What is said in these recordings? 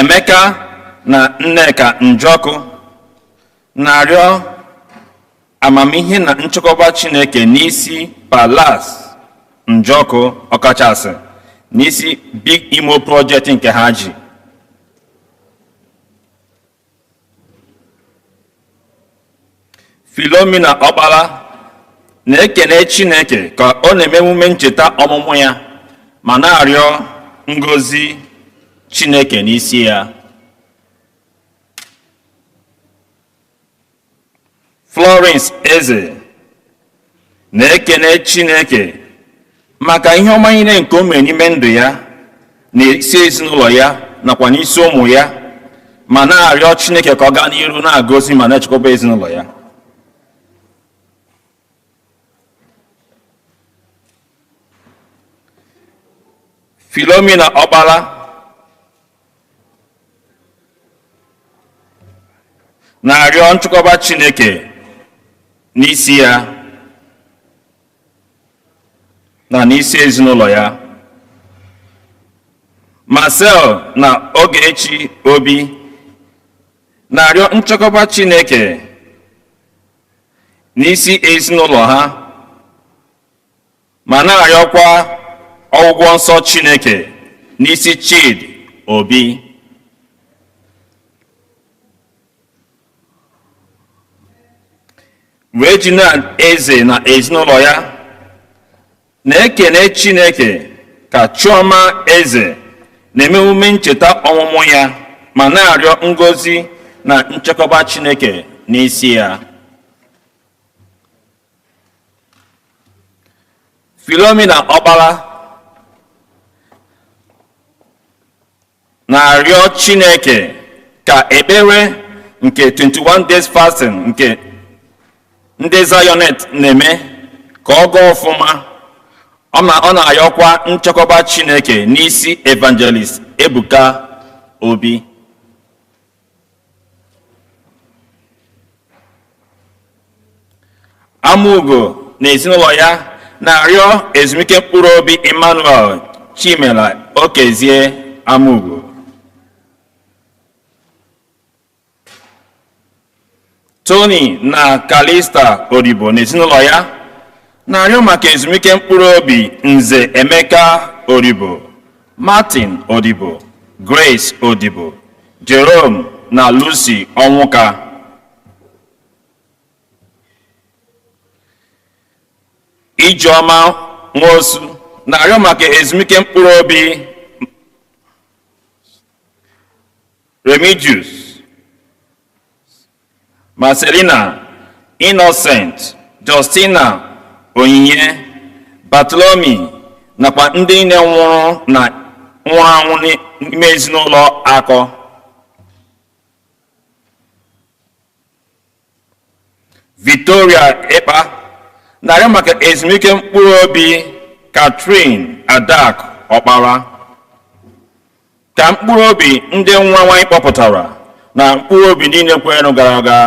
Emeka na Nneka Njọkụ na-arịọ amamihe na nchekwaba Chineke n'isi Palas Njọkụ, ọkachasị n'isi Big Imo Project nke ha ji. Philomena Ọkpara na-ekene Chineke ka ọ na-eme emume ncheta ọmụmụ ya ma na-arịọ ngọzi Chineke n'isi ya. Florence Eze na-ekene Chineke maka ihe ọma niile nke o mere n'ime ndụ ya, n'isi ezinụlọ ya nakwa n'isi ụmụ ya, ma na-arịọ Chineke ka ọ gaa n'iru na-agọzi ma na-echekwaba ezinụlọ ya. Philomena Ọkpara na-arịọ nchekwaba Chineke n'isi ya na n'isi ezinụlọ ya. Marcel na Ogechi Obi na-arịọ nchekwaba Chineke n'isi ezinụlọ ha ma na-arịọkwa ọgwụgwọ nsọ Chineke n'isi Chidi Obi. Regina Eze na ezinụlọ ya na-ekene Chineke ka Chioma Eze na-eme emume ncheta ọmụmụ ya ma na-arịọ ngọzi na nchekwaba Chineke n'isi ya. Philomena Ọkpara na-arịọ Chineke ka ekpere nke 21 days fasting nke ndị Zionet na-eme ka ọ gaa ọfụma. Ọ na-ayọkwa nchekwaba Chineke n'isi Evangelist Ebuka Obi. Amugo na ezinụlọ ya na-arịọ ezumike mkpụrụ obi Emmanuel Chimela Okezie Amugo. Tony na Kalista Odibo na ezinụlọ ya na-arịọ maka ezumike mkpụrụ obi Nze Emeka Odibo, Martin Odibo, Grace Odibo, Jerome na Lucy Ọnwụka. Ijeọma Nwosu na-arịọ maka ezumike mkpụrụ obi Remigius, Marcelina, Innocent, Justina, Onyinye, Bartholomew nakwa ndị niile nwụrụ anwụ n'ime ezinụlọ Akọ. Victoria Ekpa na-arịọ maka ezumike mkpụrụ obi Catherine Adak Ọkpara, ka mkpụrụ obi ndị nwa nwanyị kpọpụtara na mkpụrụ obi niile kwerenụ gara aga.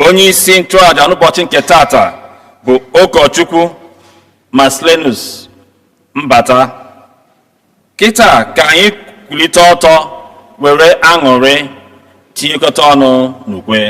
Onye isi nchụaja n'ụbọchị nke tata bụ ụkọchukwu Marcellinus Mbata. Kịta ka anyị kwulite ọtọ were aṅụrị tinyekọta ọnụ n'ukwe.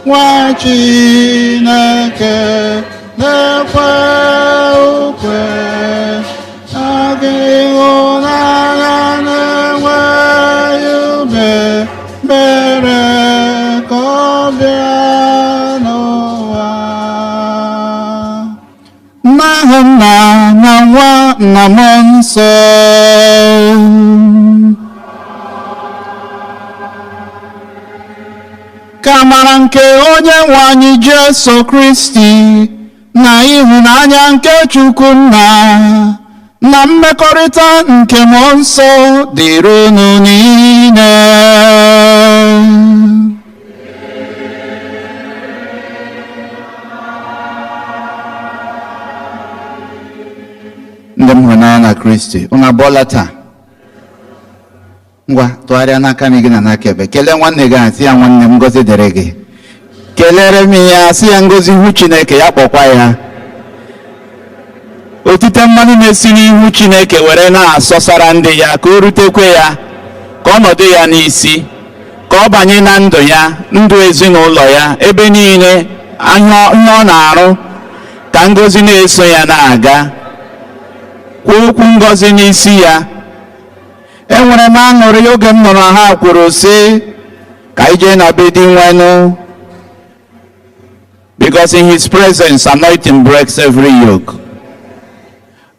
Nwa Chineke na-ekwe ukwe na ịhụnanya na-enweghị ume mere ka ọ bịa n'ụwa. N'aha Nna na Nwa na Mmụọ Nsọ. Ka amara nke onye nwe anyị Jesu Kristi na ịhụnanya nke Chukwu Nna na mmekọrịta nke Mmụọ Nsọ dịrị unu niile. Ndị m hụrụ n'anya na Kristi, unu abụọla taa. Ngwa, tụgharịa n'aka nri gị na n'aka ebe, kelee nwanne gị ahụ, sị ya, "Nwanne m, ngọzi dịrị gị." Kelere m ya, sị ya ngọzi ihu Chineke ya kpọkwa ya. Otite mmanụ na-esi n'ihu Chineke were na-asọsara ndị ya, ka o rutekwe ya, ka ọnọdụ ya n'isi, ka ọ banye na ndụ ya, ndụ ezinụlọ ya, ebe niile ihe ọ na-arụ, ka ngọzi na-eso ya na-aga. Kwuo okwu ngọzi n'isi ya. Enwere m aṅụrị oge m nụrụ ha kwuru sị ka anyị jee na be Dinwenụ, because in his presence anointing breaks every yoke.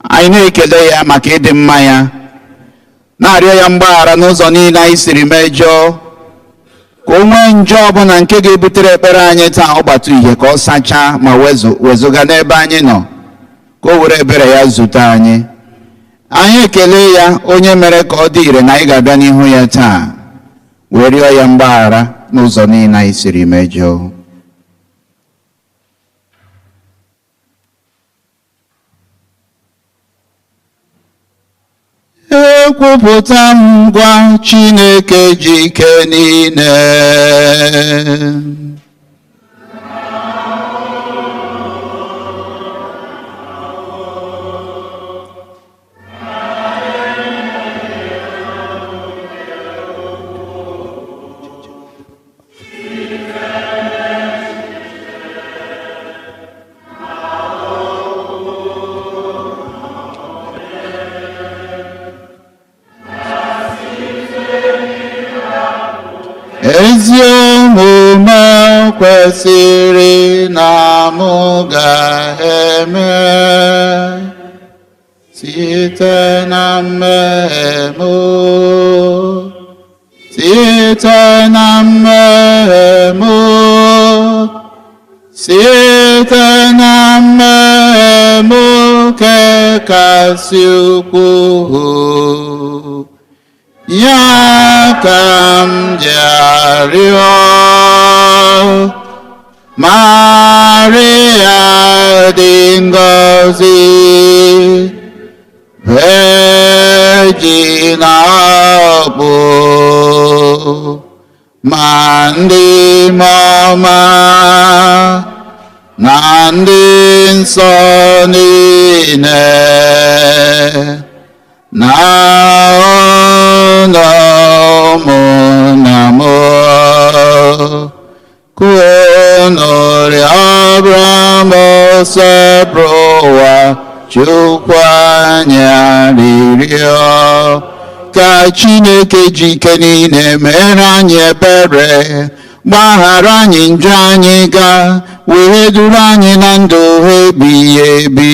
Anyị na-ekele ya maka ịdị mma ya, na-arịọ ya mgbaghara n'ụzọ niile anyị siri mejọọ, ka o nwee njọ ọbụla nke ga-ebutere ekpere anyị taa ọgbata uhie, ka ọ sachaa ma wezụga n'ebe anyị nọ, ka o were ebere ya zute anyị. Anyị ekele ya onye mere ka ọ dị ire na anyị ga-abịa n'ihu ya taa wee rịọ ya mgbaghara n'ụzọ niile anyị siri mejọọ. Ekwupụta m gwa Chineke ji ike niile. Ezi omume kwesịrị na mụ ga-eme site na mmehie m, site na mmehie m, site na mmehie m nke kasị ukwuu, ya ka m ji arịọ. Maria dị ngọzi, Virgin ọkpụ, ma ndị mọma na ndị nsọ niile na ụlọ ụmụnna m, unu rịọ Abraham Osebụrụwa Chukwu anyị arịrịọ, ka Chineke ji ike niile mere anyị ebere, gbaghara anyị njọ anyị ga were duru anyị na ndụ ebighị ebi.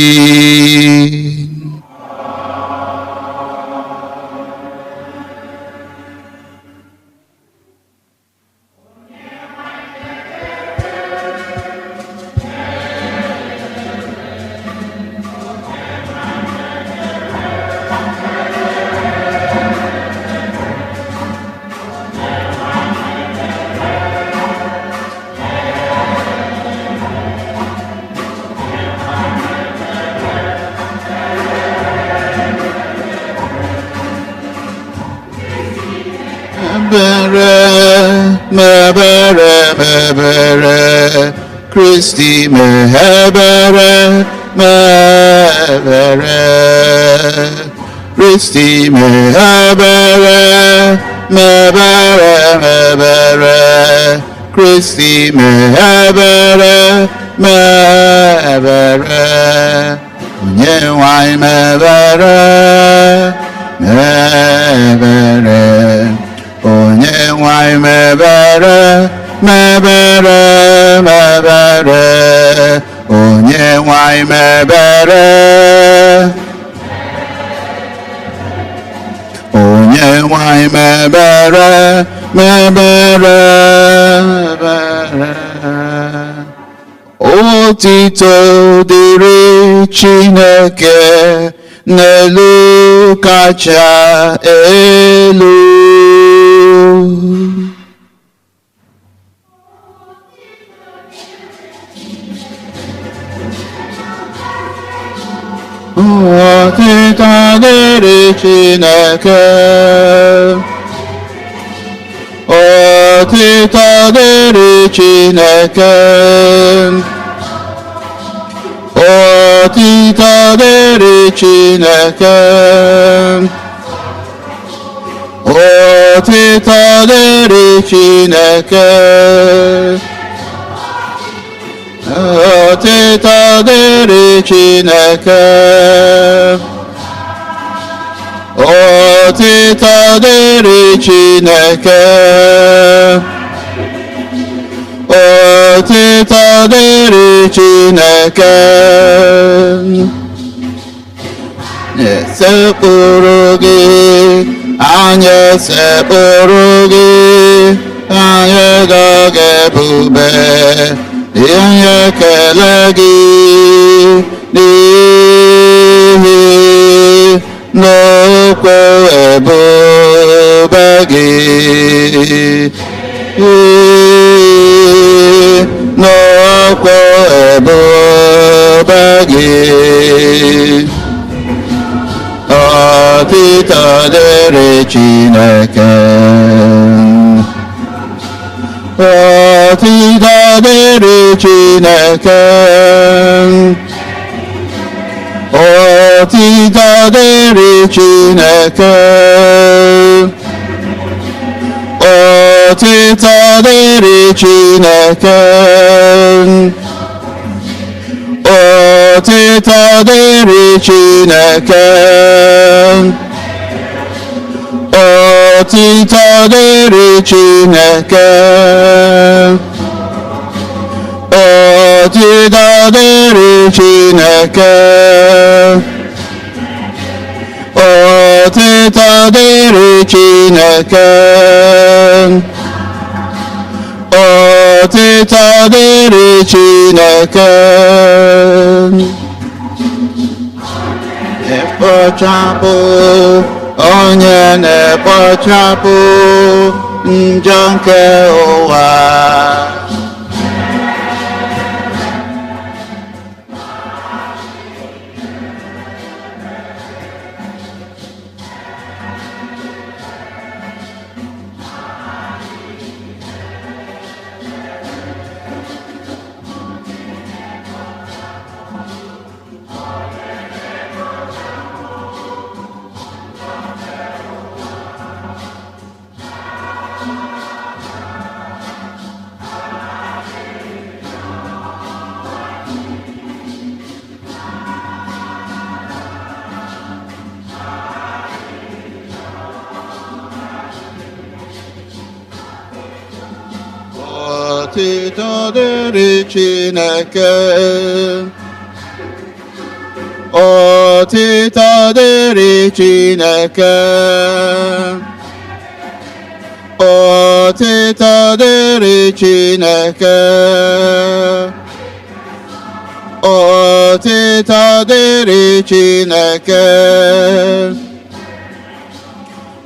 Ebere, mebere, mebere, Kristi mebere, mebere, Kristi mebere, mebere, mebere, Kristi mee ebere, mee ebere. Onye nwe anyị mee ebere, mee ebere. Onye nwe anyị mee ebere, mee ebere, mee ebere. Onye nwe anyị mee ebere. Onye nwe anyị mee ebere, mee ebere, ebere. Otito dịrị Chineke n'elu kacha elu. Otito dịrị Chineke. Otito dịrị Chineke. Otito dịrị Chineke. Otito dịrị Chineke. Otito dịrị Chineke. Otito dịrị Chineke. Otito dịrị Chineke. Esekpụrụ gị, anyị esekpụrụ gị, anyị gaghị ebube, anyị ekele gị n'ihi n'okwu ebube gị. N'okwu ebube gị. Otito dịrị Chineke. Otito dịrị Chineke. Otito dịrị Chineke. Otito dịrị Chineke. Otito dịrị Chineke. Otito dịrị Chineke. Otito dịrị Chineke. Otito dịrị Chineke. Otito dịrị Chineke. Ekpochapụ, onye na-ekpochapụ njọ nke ụwa. Otito dịrị Chineke. Otito dịrị Chineke. Otito dịrị Chineke. Otito dịrị Chineke.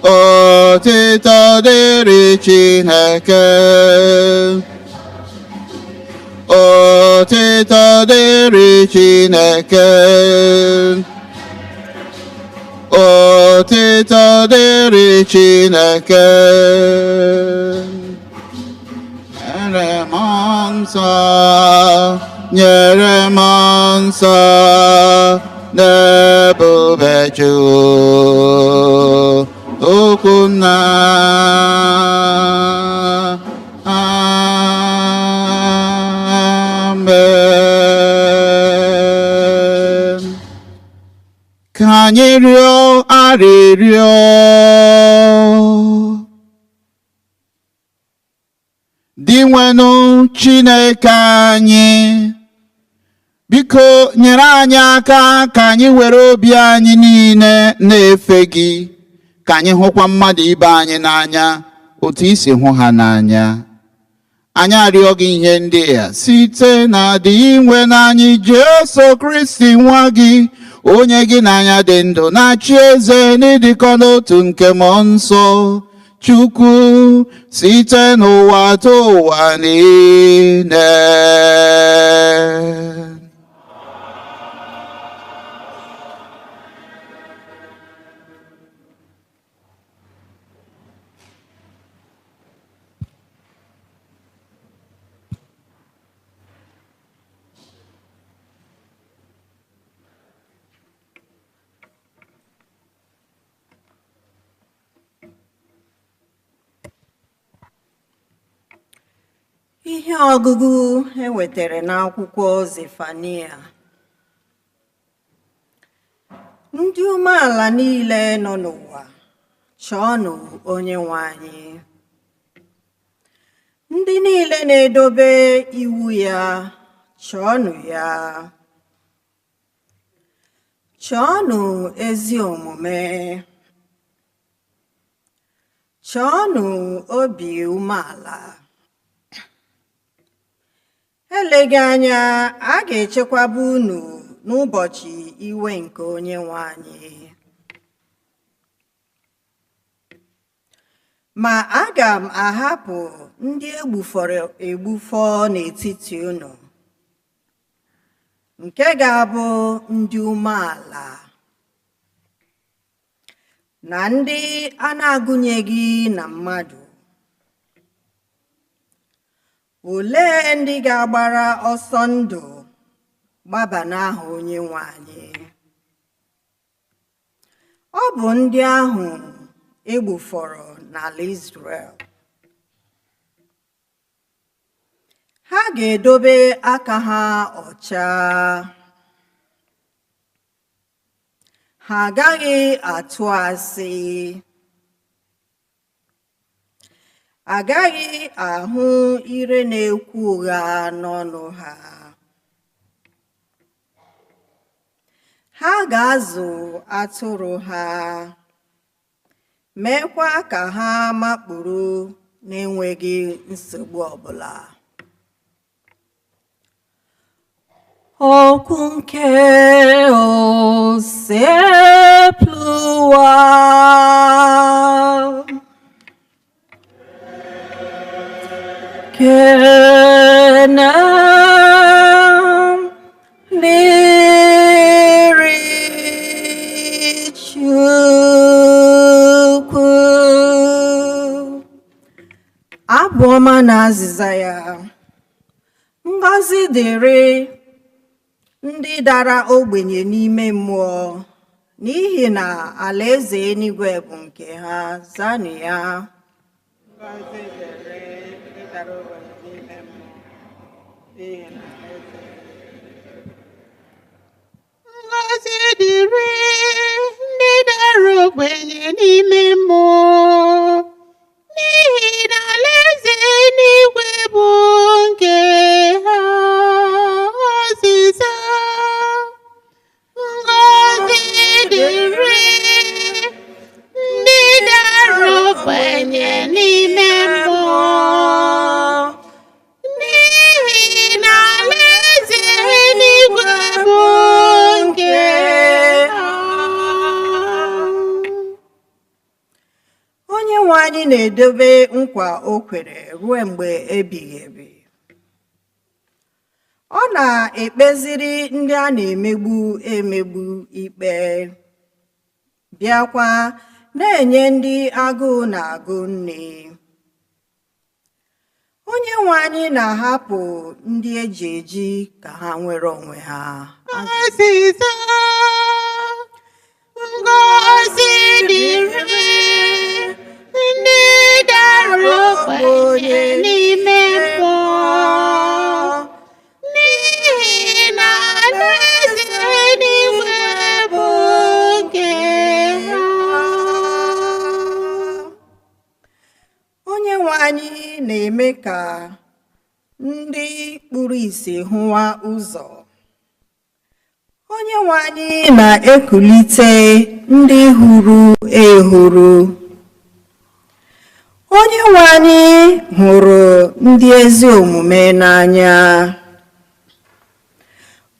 Otito dịrị Chineke. Otito dịrị Chineke. Otito dịrị Chineke. Nyere m nsọ, nyere m nsọ, n'ebube Chukwu nna. Amen. Ka anyị rịọ arịrịọ. Dinwenụ Chineke anyị, biko nyere anyị aka ka anyị were obi anyị niile na-efe gị, ka anyị hụkwa mmadụ ibe anyị n'anya otu i si hụ ha n'anya. Anyị arịọ gị ihe ndị a site na Dinwenụ anyị Jesu Kristi nwa gị, onye gị na ya dị ndụ na-achị eze n'ịdịkọ n'otu nke Mmụọ Nsọ Chukwu, site n'ụwa tụ ụwa niile. Ihe ọgụgụ e wetara n'akwụkwọ Zefania. Ndị umeala niile nọ n'ụwa, chọọnụ Onyenwe anyị. Ndị niile na-edobe iwu ya, chọọnụ ya. Chọọnụ ezi omume. Chọọnụ obi umeala. Eleghị anya a ga-echekwaba unu n'ụbọchị iwe nke Onyenwe anyị. Ma aga m ahapụ ndị egbufọrọ egbufọ n'etiti unu, nke ga-abụ ndị umeala na ndị a na-agụnyeghị na mmadụ. Olee ndị ga-agbara ọsọ ndụ gbaba n'aha Onyenwe anyị? Ọ bụ ndị ahụ egbufọrọ n'ala Izrel. Ha ga-edobe aka ha ọcha. Ha agaghị atụ asị. Agaghị ahụ ire na-ekwu ụgha n'ọnụ ha. Ha ga-azụ atụrụ ha, meekwa ka ha makpuru n'enweghị nsogbu ọbụla. Okwu nke Osebụrụwa. Kene dịrị Chukwu. Abụ ọma na azịza ya. Ngọzi dịrị ndị dara ogbenye n'ime mmụọ, n'ihi na alaeze eluigwe bụ nke ha. Zanụ ya. Ngọzi dịrị ndị dara ogbenye n'ime mmụọ, n'ihi na alaeze Ngọzi dịrị ndị dara ogbenye n'ime mmụọ, n'ihi na alaeze eluigwe bụ nke ha. Ọzịza. Ngọzi dịrị ndị dara ogbenye n'ime mmụọ, n'ihi na alaeze eluigwe bụ nke ha. Onyenwe anyị na-edobe nkwa o kwere ruo mgbe ebighị ebi. Ọ na-ekpeziri ndị a na-emegbu emegbu ikpe, bịakwa na-enye ndị agụụ na-agụ nri. Onyenwe anyị na-ahapụ ndị eji eji ka ha nwere onwe ha. Ọzịza. Ngọzi dịrị ndị dara ogbenye n'ime mmụọ, n'ihi ka ndị kpuru ìsì hụwa ụzọ. Onyenwe anyị na-ekulite ndị hụrụ ehuru. Onyenwe anyị hụrụ ndị ezi omume n'anya.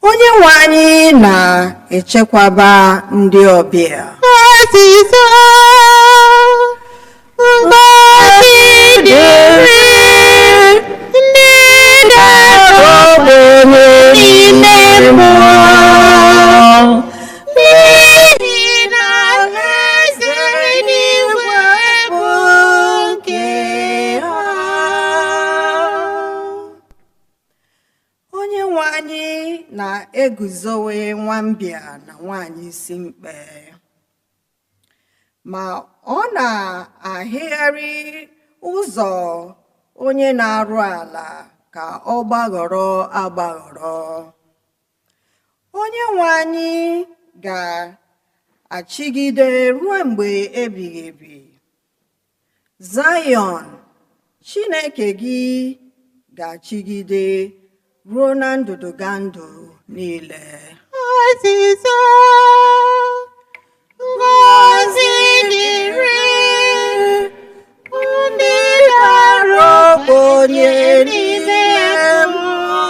Onyenwe anyị na-echekwaba ndị ọbịa. Azịza. Ngọzi dịrị ndị dara ogbenye n'ime mmụọ, n'ihi na alaeze eluigwe bụ nke ha. Onyenwe anyị na-eguzowe nwambịa na nwanyị isi mkpe, ma ọ na-ahịgharị ụzọ onye na-arụ ala ka ọ gbagọrọ agbagọrọ. Onyenwe anyị ga-achịgide ruo mgbe ebighị ebi. Zayọn, Chineke gị ga-achịgide ruo na ndụdụgandụ niile. Azịza. Ngọzi dịrị ndị dara ogbenye n'ime mmụọ,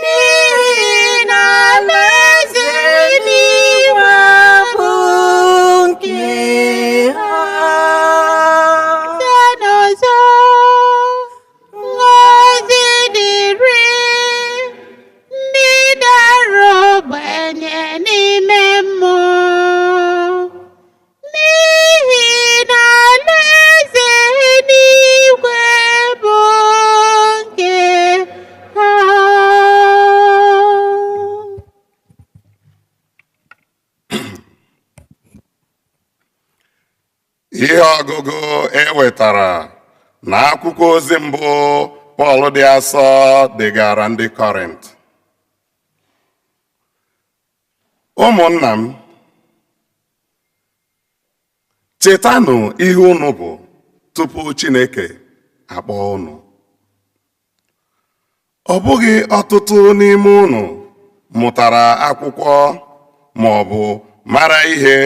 n'ihi na alaeze eluigwe bụ nke ha. N'ọzọ, ngọzi dịrị ndị dara ogbenye n'ime mmụọ, n'ihi na alaeze eluigwe bụ nke ha. Ihe ọgụgụ e wetara na akwụkwọ ozi mbụ Pọl dị asọ degara ndị Kọrint. Ụmụnna m, chetanụ ihe unu bụ tupu Chineke akpọọ unu. Ọ bụghị ọtụtụ n'ime unu mụtara akwụkwọ ma ọ bụ mara ihe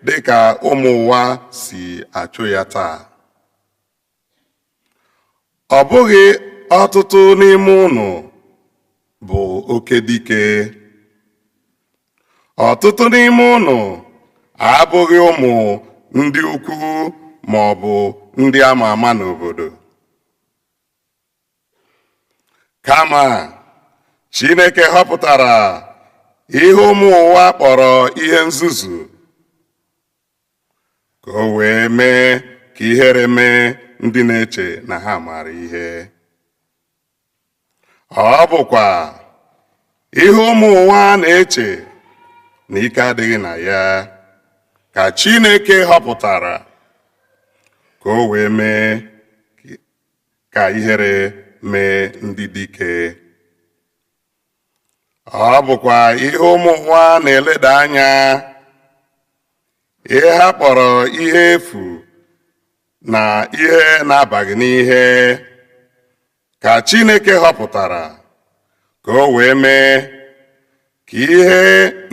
dị ka ụmụ ụwa si achụ ya taa. Ọ bụghị ọtụtụ n'ime unu bụ oke dike. Ọtụtụ n'ime unu abụghị ụmụ ndị ukwu ma ọ bụ ndị ama ama n'obodo. Kama Chineke họpụtara ihe ụmụ ụwa kpọrọ ihe nzuzu, ka o wee mee ka ihere mee ndị na-eche na ha maara ihe. Ọ bụkwa ihe ụmụ ụwa na-eche na ike adịghị na ya ka Chineke họpụtara ka o wee mee ka ihere mee ndị dike. Ọ bụkwa ihe ụmụ ụwa na-eleda anya, ihe ha kpọrọ ihe efu na ihe na-abaghị n'ihe, ka Chineke họpụtara ka o wee mee ka ihe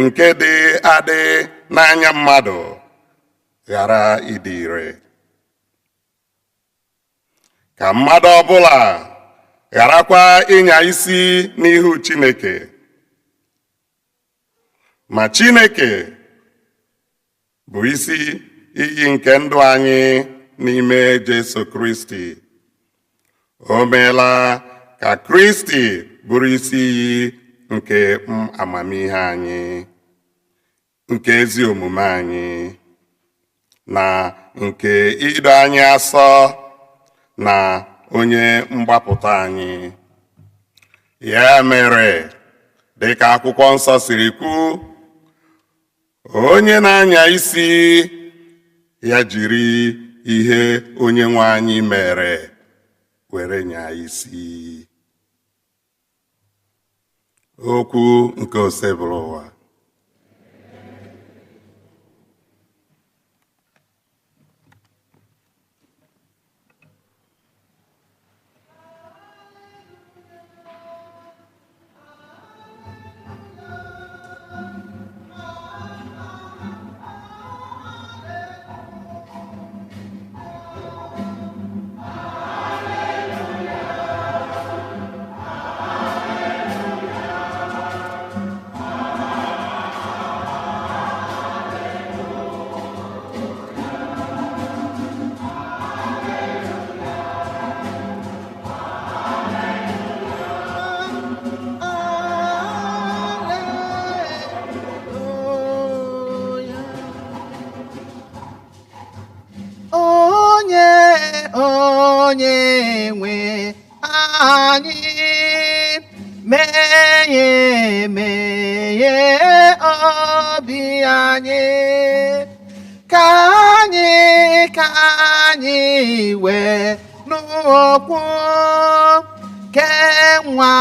nke dị adị n'anya mmadụ ghara ịdị ire, ka mmadụ ọbụla gharakwa ịnya isi n'ihu Chineke. Ma Chineke bụ isi iyi nke ndụ anyị n'ime Jesu Kristi. O meela ka Kristi bụrụ isi iyi nke amamihe anyị, nke ezi omume anyị, na nke ido anyị asọ, na onye mgbapụta anyị. Ya mere, dịka akwụkwọ nsọ siri kwu, onye na-anya isi ya jiri ihe onye nwe anyị mere were nyaa isi. Okwu nke Osebụrụwa. Meghe, meghe obi anyị, ka anyị, ka anyị wee nụ okwu ke nwa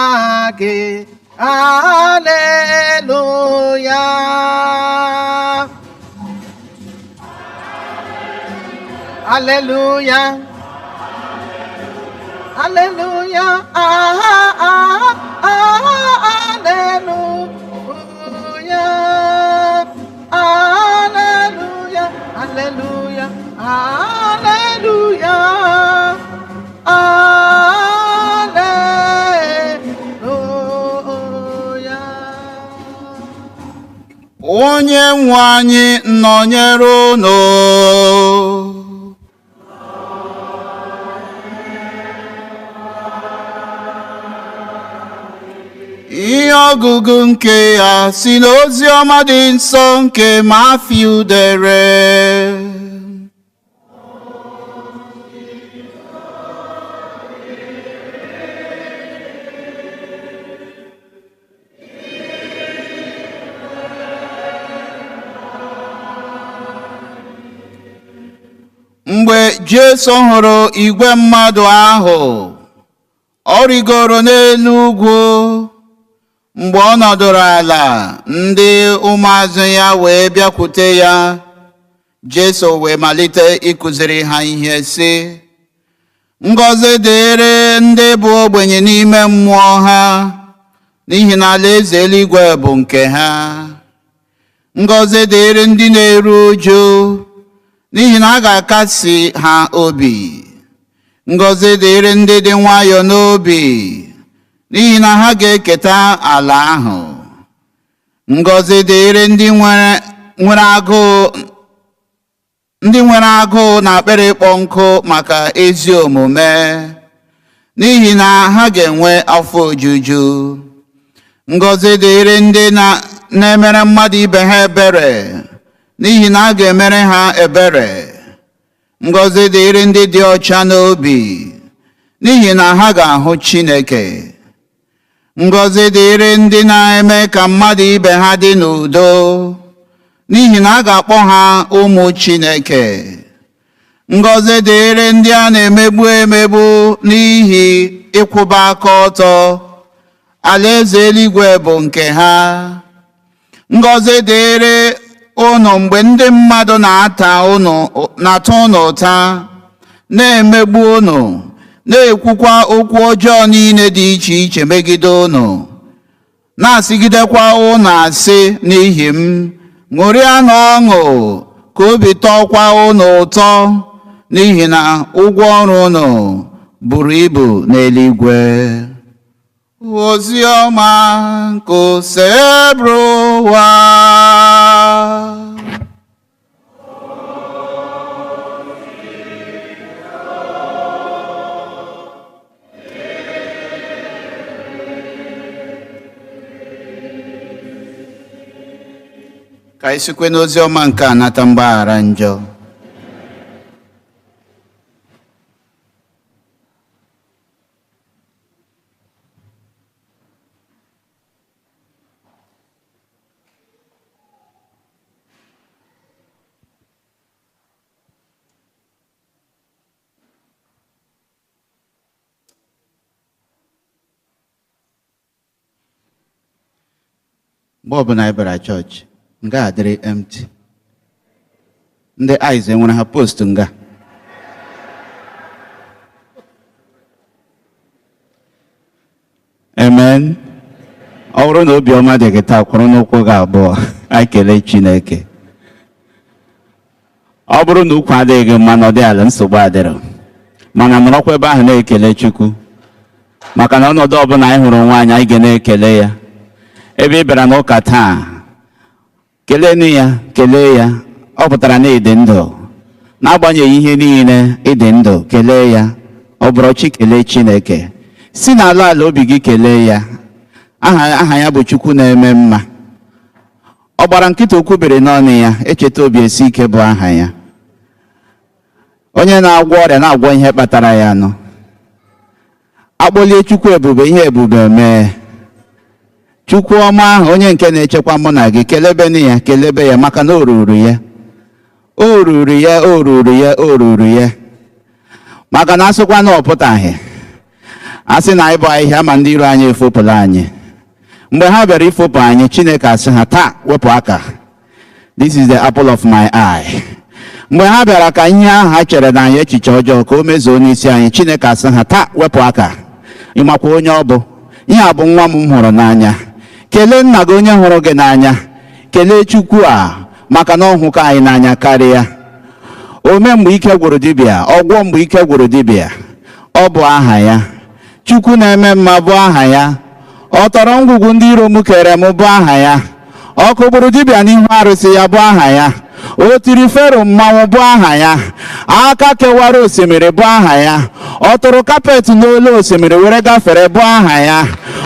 gị. Aleluya. Aleluya. Aleluya. Aha, aha, aha, aleluya. Aleluya. Aleluya. Aleluya. Aleluya. Onye nwe anyị nọnyere unu. Ihe ọgụgụ nke ya si n'ozi ọma dị nsọ nke Mathew dere. Mgbe Jesu hụrụ igwe mmadụ ahụ, ọ rigoro n'elu ugwu. Mgbe ọ nọdụrụ ala, ndị ụmụazụ ya wee bịakwute ya. Jesu wee malite ịkụziri ha ihe sị, Ngọzi dịrị ndị bụ ogbenye n'ime mmụọ ha, n'ihi na alaeze eluigwe bụ nke ha. Ngọzi dịrị ndị na-eru uju, n'ihi na a ga-akasi ha obi. Ngọzi dịrị ndị dị nwayọọ n'obi, n'ihi na ha ga-eketa ala ahụ. Ngọzi dịrị ndị nwere agụụ, ndị nwere agụụ na akpịrị ịkpọ nkụ maka ezi omume, n'ihi na ha ga-enwe afọ ojuju. Ngọzi dịrị ndị na-emere mmadụ ibe ha ebere, n'ihi na a ga-emere ha ebere. Ngọzi dịrị ndị dị ọcha n'obi, n'ihi na ha ga-ahụ Chineke. Ngọzi dịrị ndị na-eme ka mmadụ ibe ha dị n'udo, n'ihi na a ga-akpọ ha ụmụ Chineke. Ngọzi dịrị ndị a na-emegbu emegbu n'ihi ịkwụba aka ọtọ, alaeze eluigwe bụ nke ha. Ngọzi dịrị unu mgbe ndị mmadụ na-ata unu ụta, na-emegbu unu, na-ekwukwa okwu ọjọọ niile dị iche iche megide unu, na-asịgidekwa unu asị n'ihi m. Ṅụrịanụ ọṅụ, ka obi tọọkwa unu ụtọ, n'ihi na ụgwọ ọrụ unu buru ibu n'eluigwe. Ozi ọma nke Osebụrụwa. Ka anyị sikwe n'ozi ọma nke a nata mgbaghara njọ. Mgbe ọbụla anyị bịara chọọchị, nga adịrị empty. Ndị eyes enwere ha post nga. Amen. Ọ bụrụ na obiọma dị gị taa, kwụrụ n'ụkwụ gị abụọ. Anyị kelee Chineke. Ọ bụrụ na ukwu adịghị gị mma, nọdụ ala, nsogbu adịrọ. Mana nọrọkwa ebe ahụ na-ekele Chukwu. Maka na ọnọdụ ọbụla anyị hụrụ onwe anyị, anyị ga na-ekele ya. Ebe ị bịara n'ụka taa, kelenu ya, kelee ya. Ọ pụtara na ịdị ndụ. N'agbanyeghị ihe niile, ịdị ndụ, kelee ya. Ọ bụrụ chi, kelee Chineke. Si n'ala ala obi gị kelee ya. Aha ya bụ Chukwu na-eme mma. Ọ gbara nkịta okwu biri n'ọnụ ya, echeta obi esi ike bụ aha ya. Onye na-agwọ ọrịa na-agwọ ihe kpatara ya nụ. Akpọlie Chukwu ebube, ihe ebube mee. Chukwu ọma ahụ, onye nke na-echekwa mụ na gị, kelebenu ya, kelebe ya, maka na o ruru ya, o ruru ya, o ruru ya, o ruru ya. Maka na asịkwa na ọ pụtaghị, asị na anyị bụ ahịhịa, ma ndị iro anyị efopụla anyị. Mgbe ha bịara ifopụ anyị, Chineke asị ha, "Taa, wepụ aka. This is the apple of my eye." Mgbe ha bịara ka ihe ahụ ha chere na anyị, echiche ọjọọ, ka o mezuo n'isi anyị, Chineke asị ha, "Taa, wepụ aka. Ịmakwa onye ọ bụ? Ihe a bụ nwa m m hụrụ n'anya." Kelee nna gị onye hụrụ gị n'anya. Kelee Chukwu a, maka na ọ hụka anyị n'anya karịa. Ome mgbe ike gwụrụ dibịa, ọgwọ mgbe ike gwụrụ dibịa, ọ bụ aha ya. Chukwu na-eme mma bụ aha ya. Ọ tọrọ ngwugwu ndị iro m kere m bụ aha ya. Ọkụ gburu dibịa n'ihu arụsị ya bụ aha ya. O tiri Fero mmanwụ bụ aha ya. Aka kewara osimiri bụ aha ya. Ọ tụrụ carpet n'olu osimiri were gafere bụ aha ya.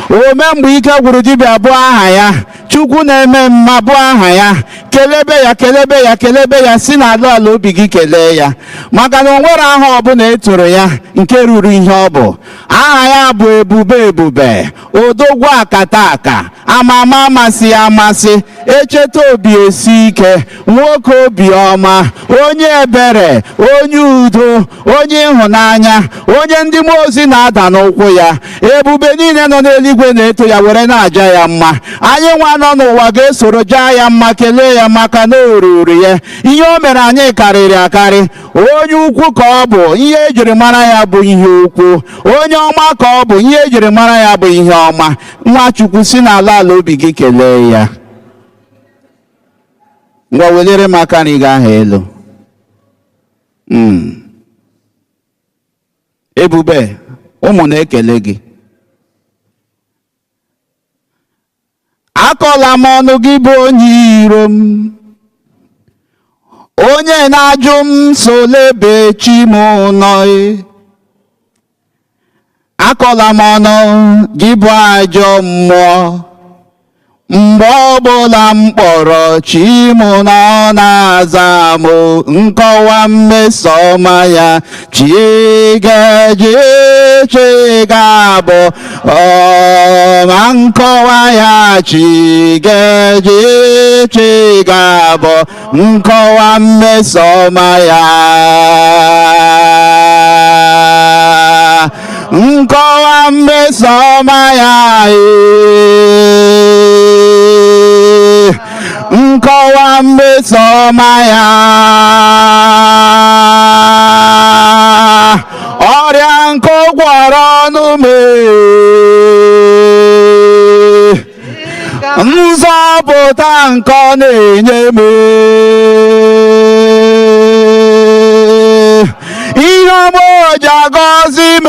Ome mgbe ike gwụrụ dibịa bụ aha ya. Chukwu na-eme mma bụ aha ya. Kelebe ya, kelebe ya, kelebe ya. Si n'ala ala obi gị kelee ya, maka na o nwere aha ọbụla e toro ya nke ruru ihe ọ bụ. Aha ya bụ ebube ebube, odogwu akata aka, amama amasị amasị, echeta obi esi ike, nwoke obiọma, onye ebere, onye udo, onye ịhụnanya, onye ndị mmụọ ozi na-ada n'ụkwụ ya. Ebube niile nọ n'eluigwe na-eto ya were na-aja ya mma. Anyị nwa nọ n'ụwa ga-esoro jaa ya mma, kelee ya, maka na o ruru ya. Ihe o mere anyị karịrị akarị. Onye ukwu ka ọ bụ, ihe ejiri mara ya bụ ihe ukwu. Onye ọma ka ọ bụ, ihe ejiri mara ya bụ ihe ọma. Nwachukwu, si n'ala ala obi gị kelee ya. Ngwa, welere m aka nri gị ahụ elu. Ebube, ụmụ na-ekele gị. Akọla m ọnụ gị bụ onye iro m, onye na-ajụ m solebe chi m nọ. Akọla m ọnụ gị bụ ajọ mmụọ. Mgbe ọbụla m kpọrọ chi m na ọ na-aza m. Nkọwa mmeso ọma ya, chi ga-eji chi ga-abụ ọma. Nkọwa ya, chi ga-eji chi ga-abụ. Nkọwa mmeso ọma ya, nkọwa mmeso ọma ya ee. Nkọwa mmeso ọma ya, ọrịa nke gwọrọ ọnụ mee, nzọpụta nke ọ na-enye m, ihe ọma o ji agọzi m,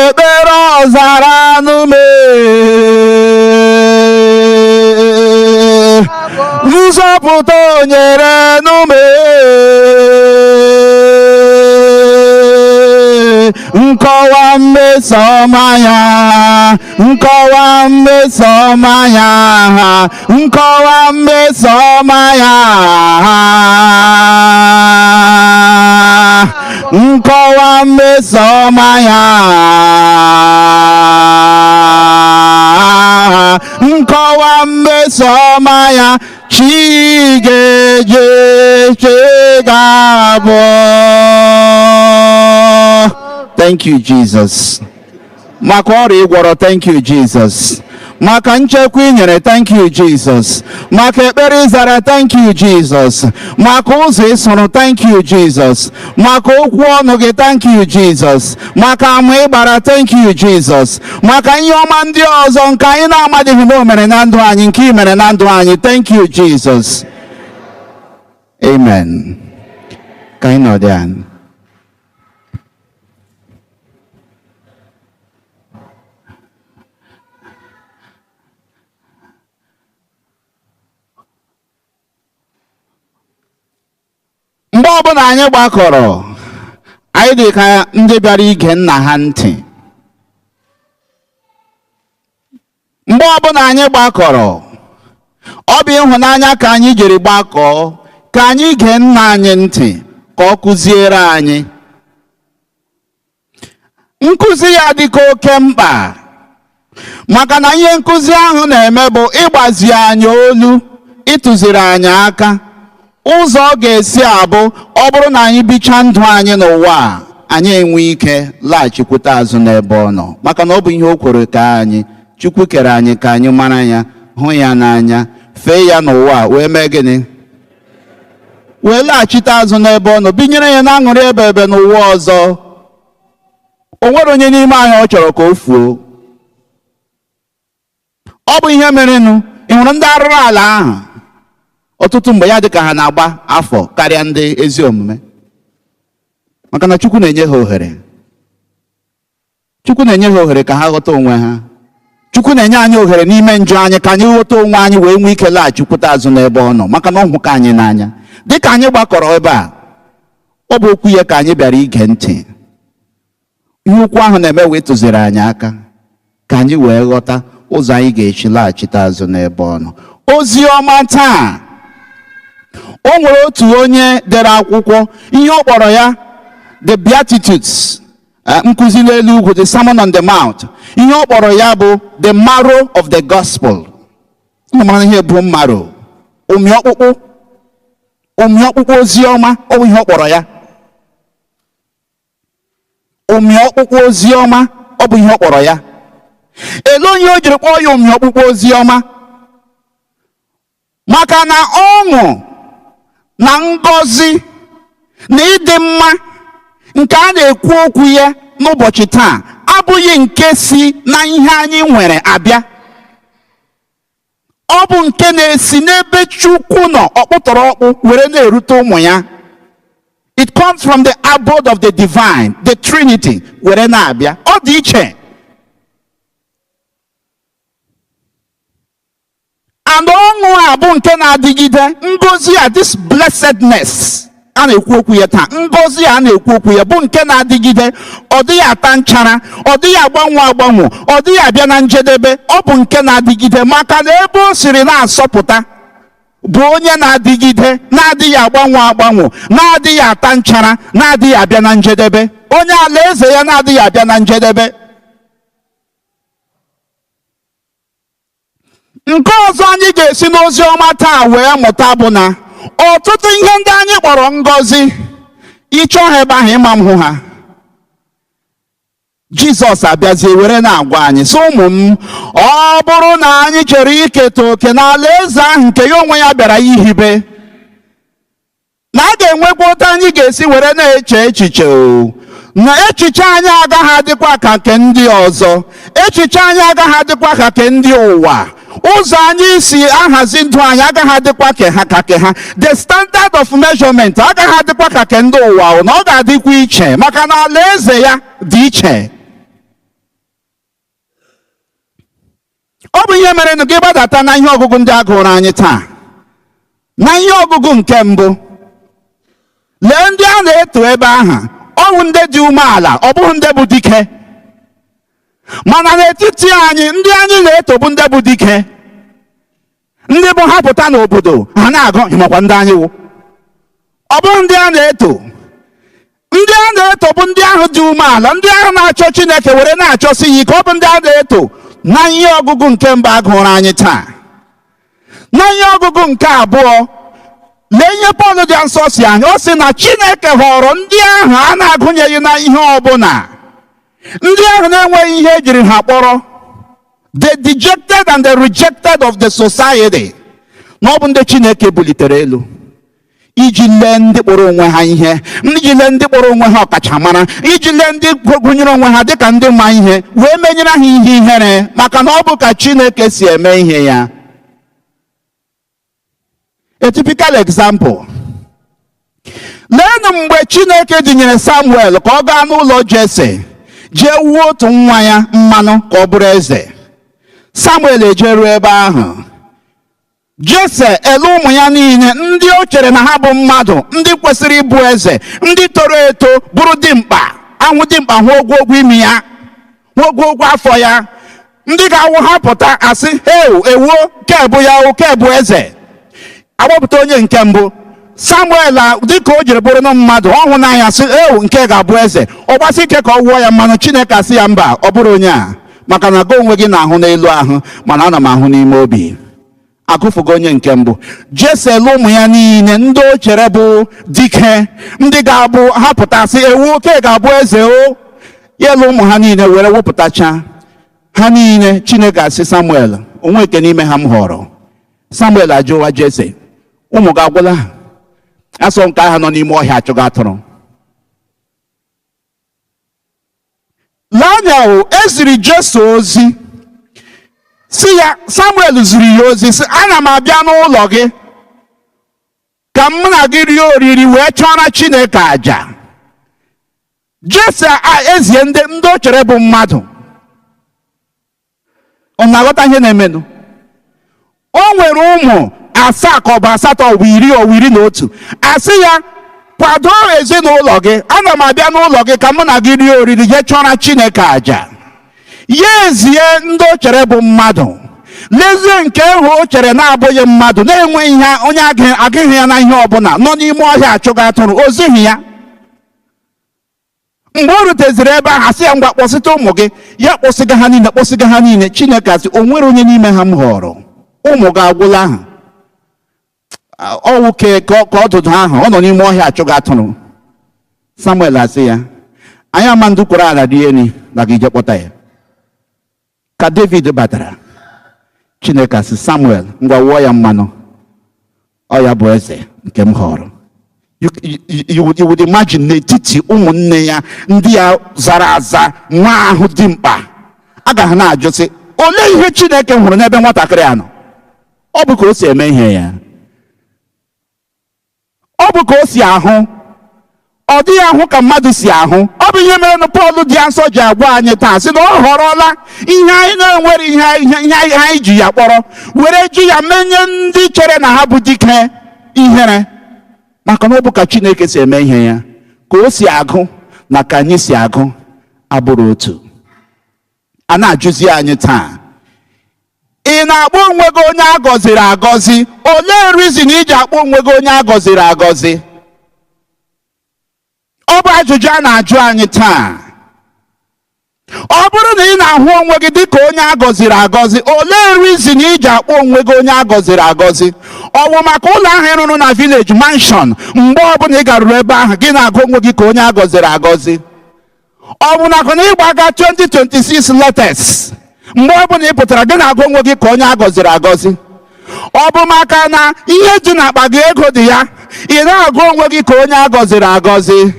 ekpere ọzara anụ m, nzọpụta o nyere n'ume. Nkọwa mmeso ọma ya, nkọwa mmeso ọma ya, nkọwa mmeso ọma ya, nkọwa mmeso ọma ya, nkọwa mmeso ọma ya. Chi ga-eje, chi ga-abụ. Thank you, Jesus, maka ọrịa ịgwọrọ. Thank you, Jesus, maka nchekwa ị nyere. Thank you, Jesus, maka ekpere ịzara. Thank you, Jesus, maka ụzọ ịsụrụ. Thank you, Jesus, maka okwu ọnụ gị. Thank you, Jesus, maka ama ịgbara. Thank you, Jesus, maka ihe ọma ndị ọzọ nke anyị na-amadịghị na o mere na ndụ anyị, nke ị mere na ndụ anyị. Thank you, Jesus. Amen. Ka anyị nọdụ anyị. Mgbe ọbụla anyị gbakọrọ, anyị dị ka ndị bịara ige nna ha ntị. Mgbe ọbụla anyị gbakọrọ, ọ bụ ịhụnanya ka anyị jiri gbakọọ, ka anyị gee nna anyị ntị ka ọ kụziere anyị. Nkụzi ya dịka oke mkpa, maka na ihe nkụzi ahụ na-eme bụ ịgbazi anyị olu, ịtụziri anyị aka ụzọ ọ ga-esi abụ ọ bụrụ na anyị bichaa ndụ anyị n'ụwa a, anyị enwe ike laghachikwute azụ n'ebe ọ nọ, maka na ọ bụ ihe o kwere ka anyị. Chukwu kere anyị ka anyị mara ya, hụ ya n'anya, fee ya n'ụwa a, wee mee gịnị? Wee laghachite azụ n'ebe ọ nọ, binyere ya na-aṅụrị ebe ebe n'ụwa ọzọ. O nwere onye n'ime anyị ọ chọrọ ka o fuo. Ọ bụ ihe merenụ. Ị hụrụ ndị arụrụ ala ahụ, ọtụtụ mgbe ya dị ka ha na-agba afọ karịa ndị ezi omume, maka na Chukwu na-enye ha ohere. Chukwu na-enye ha ohere ka ha ghọta onwe ha. Chukwu na-enye anyị ohere n'ime njọ anyị ka anyị ghọta onwe anyị, wee nwee ike laghachikwute azụ n'ebe ọ nọ, maka na ọ hụka anyị n'anya. Dịka anyị gbakọrọ ebe a, ọ bụ okwu ya ka anyị bịara ige ntị. Ihe okwu ahụ na-eme wee tụziri anyị aka ka anyị wee ghọta ụzọ anyị ga-esi laghachite azụ n'ebe ọ nọ. Ozi ọma taa, o nwere otu onye dere akwụkwọ, ihe ọ kpọrọ ya The Beatitudes, nkụzi n'elu ugwu, the Sermon on the Mount. Ihe ọ kpọrọ ya bụ the marrow of the gospel. Unu mara ihe bụ marrow? Ụmị ọkpụkpụ, ụmị ọkpụkpụ ozi ọma. Ọ bụ ihe ọ kpọrọ ya, ụmị ọkpụkpụ ozi ọma. Ọ bụ ihe ọ kpọrọ ya. Ele onye o jiri kpọọ ya ụmị ọkpụkpụ ozi ọma? Maka na ọṅụ na ngọzi na ịdị mma nke a na-ekwu okwu ya n'ụbọchị taa abụghị nke si na ihe anyị nwere abịa. Ọ bụ nke na-esi n'ebe Chukwu nọ, ọkpụtọrọ ọkpụ, were na-erute ụmụ ya. It comes from the abode of the divine, the Trinity, were na-abịa. Ọ dị iche. And ọṅụ a bụ nke na-adịgide. Ngọzi a, this blessedness a na-ekwu okwu ya taa, ngọzi a na-ekwu okwu ya bụ nke na-adịgide. Ọ dịghị ata nchara, ọ dịghị agbanwe agbanwe, ọ dịghị abịa na njedebe. Ọ bụ nke na-adịgide, maka na ebe o siri na-asọpụta bụ onye na-adịgide, na-adịghị agbanwe agbanwe, na-adịghị ata nchara, na-adịghị abịa na njedebe, onye alaeze ya na-adịghị abịa na njedebe. Nke ọzọ anyị ga-esi n'ozi ọma taa wee mụta bụ na ọtụtụ ihe ndị anyị kpọrọ ngọzi, ịchọ ha ebe ahụ, ịma m hụ ha. Jizọs abịazie were na-agwa anyị sị, ụmụ m, ọ bụrụ na anyị chọrọ iketa oke n'ala eze ahụ nke ya onwe ya bịara ihibe, na a ga-enwekwa otu anyị ga-esi were na-eche echiche, o na echiche anyị agaghị adịkwa ka nke ndị ọzọ, echiche anyị agaghị adịkwa ka nke ndị ụwa, ụzọ anyị si ahazi ndụ anyị agaghị adịkwa ka ha, ka ke ha, the standard of measurement agaghị adịkwa ka ke ndị ụwa, na ọ ga-adịkwa iche, maka na alaeze ya dị iche. Ọ bụ ihe mere gị gbadata na ihe ọgụgụ ndị a gụrụ anyị taa. Na ihe ọgụgụ nke mbụ, lee ndị a na-eto ebe ahụ, ọ bụ ndị dị umeala, ọ bụghị ndị bụ dike. Mana n'etiti anyị, ndị anyị na-eto bụ ndị bụ dike, ndị bụ ha pụta n'obodo ha na-agụ ịmakwa ndị anyị wụ. Ọ bụghị ndị a na-eto. Ndị a na-eto bụ ndị ahụ dị umeala, ndị ahụ na-achọ Chineke were na-achọsi ya ike. Ọ bụ ndị a na-eto na ihe ọgụgụ nke mbụ a gụrụ anyị taa. Na ihe ọgụgụ nke abụọ, lee ihe Pọl dị nsọ si anyị. Ọ sị na Chineke họrọ ndị ahụ a na-agụnyeghị na ihe ọbụla, ndị ahụ na-enweghị ihe ejiri ha kpọrọ, the dejected and the rejected of the society, na ọ bụ ndị Chineke bulitere elu iji lee ndị kpọrọ onwe ha ihe, iji lee ndị kpọrọ onwe ha ọkachamara, iji lee ndị gụnyere onwe ha dịka ndị ma ihe, wee menyere ha ihe ihere, maka na ọ bụ ka Chineke si eme ihe ya. A typical example, leenụ mgbe Chineke dinyere Samuel ka ọ gaa n'ụlọ Jese jee wuo otu nwa ya mmanụ ka ọ bụrụ eze. Samuel ejeruo ebe ahụ, Jese ele ụmụ ya niile ndị o chere na ha bụ mmadụ ndị kwesịrị ịbụ eze, ndị toro eto, bụrụ dimkpa, ahụ dimkpa, hụ ogwogwo imi ya, hụ ogwogwo afọ ya, ndị ga-awụ ha pụta asị heu, ewuo ke bụ ya, o ke bụ eze. Agbapụta onye nke mbụ. Samuel dịka o jiri bụrụ na mmadụ, ọ hụ n'anya sị, ewu, nke ga-abụ eze. Ọ gbasi ike ka ọ wụọ ya mmanụ. Chineke asị ya, mba, ọ bụrụ onye a, maka na gị onwe gị na-ahụ n'elu ahụ, mana ana m ahụ n'ime obi. Agụfụgo onye nke mbụ. Jese elu ụmụ ya niile ndị o chere bụ dike, ndị ga-abụ ha pụtasị, ewu, oke ga-abụ eze o. Ya elu ụmụ ha niile were wepụtacha ha niile. Chineke asị Samuel, onwe nke n'ime ha m họrọ. Samuel ajụwa Jese, ụmụ gị agwụla? Asọ nke ahụ nọ n'ime ọhịa achụga atụrụ. Lee anya o, eziri Jese ozi si ya, Samuel ziri ya ozi si, ana m abịa n'ụlọ gị ka m na gị rie oriri wee chọrọ Chineke aja. Jese ezie ndị o chere bụ mmadụ. Ọ na-aghọta ihe na-emenụ? O nwere ụmụ 7 ka ọ bụ 8, ọ bụ 10, ọ bụ 11. Asị ya, kwado ezinụlọ gị, ana m abịa n'ụlọ gị ka mụ na gị rie oriri jee chọrọ Chineke aja. Ya ezie ndị o chere bụ mmadụ, lezie nke ahụ o chere na-abụghị mmadụ, na-enweghị ihe onye agụghị ya na ihe ọbụla, nọ n'ime ọhịa achụga atụrụ, o zighị ya. Mgbe o ruteziri ebe ahụ, asị ya, ngwa, kpọsịta ụmụ gị. Ya kpọsịga ha niile, kpọsịga ha niile. Chineke asị, o nwere onye n'ime ha m họrọ. Ụmụ gị agwụla ahụ. Ọwụ ka ọdụdụ ahụ ọ nọ n'ime ọhịa achụga atụrụ. Samuel asị ya, anyị ama ndị kwere ala dị elu na gị je kpọta ya. Ka David batara, Chineke asị Samuel, ngwa, wụọ ya mmanụ, ọ ya bụ eze nke m họrọ. You would imagine, n'etiti ụmụnne ya ndị ya zara aza nwa ahụ dị mkpa, agaghị na-ajụ sị, olee ihe Chineke hụrụ n'ebe nwatakịrị a nọ? Ọ bụ ka o si eme ihe ya, ọ bụ ka o si ahụ. Ọ dịghị ahụ ka mmadụ si ahụ. Ọ bụ ihe mere na Pọl dị nsọ ji agwa anyị taa sị na ọ họrọla ihe anyị na-enwere, ihe anyị ji ya kpọrọ, were ji ya menye ndị chere na ha bụ dike ihere, maka na ọ bụ ka Chineke si eme ihe ya. Ka o si agụ na ka anyị si agụ abụrụ otu. A na-ajụzi anyị taa, ị na-akpọ onwe gị onye a gọziri agọzi? Olee reason iji akpọ onwe gị onye a gọziri agọzi? Ọ bụ ajụjụ a na-ajụ anyị taa. Ọ bụrụ na ị na-ahụ onwe gị dịka onye a gọziri agọzi, olee reason iji akpọ onwe gị onye a gọziri agọzi? Ọ bụ maka ụlọ ahụ ị rụrụ na village, mansion, mgbe ọbụla ị garuru ebe ahụ gị na-agụ onwe gị ka onye a gọziri agọzi? Ọ bụ nakwa na ịgbaga 2026 latest, mgbe ọbụla ị pụtara gị na-agụ onwe gị ka onye a gọziri agọzi? Ọ bụ maka na ihe dị n'akpa gị, ego dị ya, ị na-agụ onwe gị ka onye a gọziri agọzi?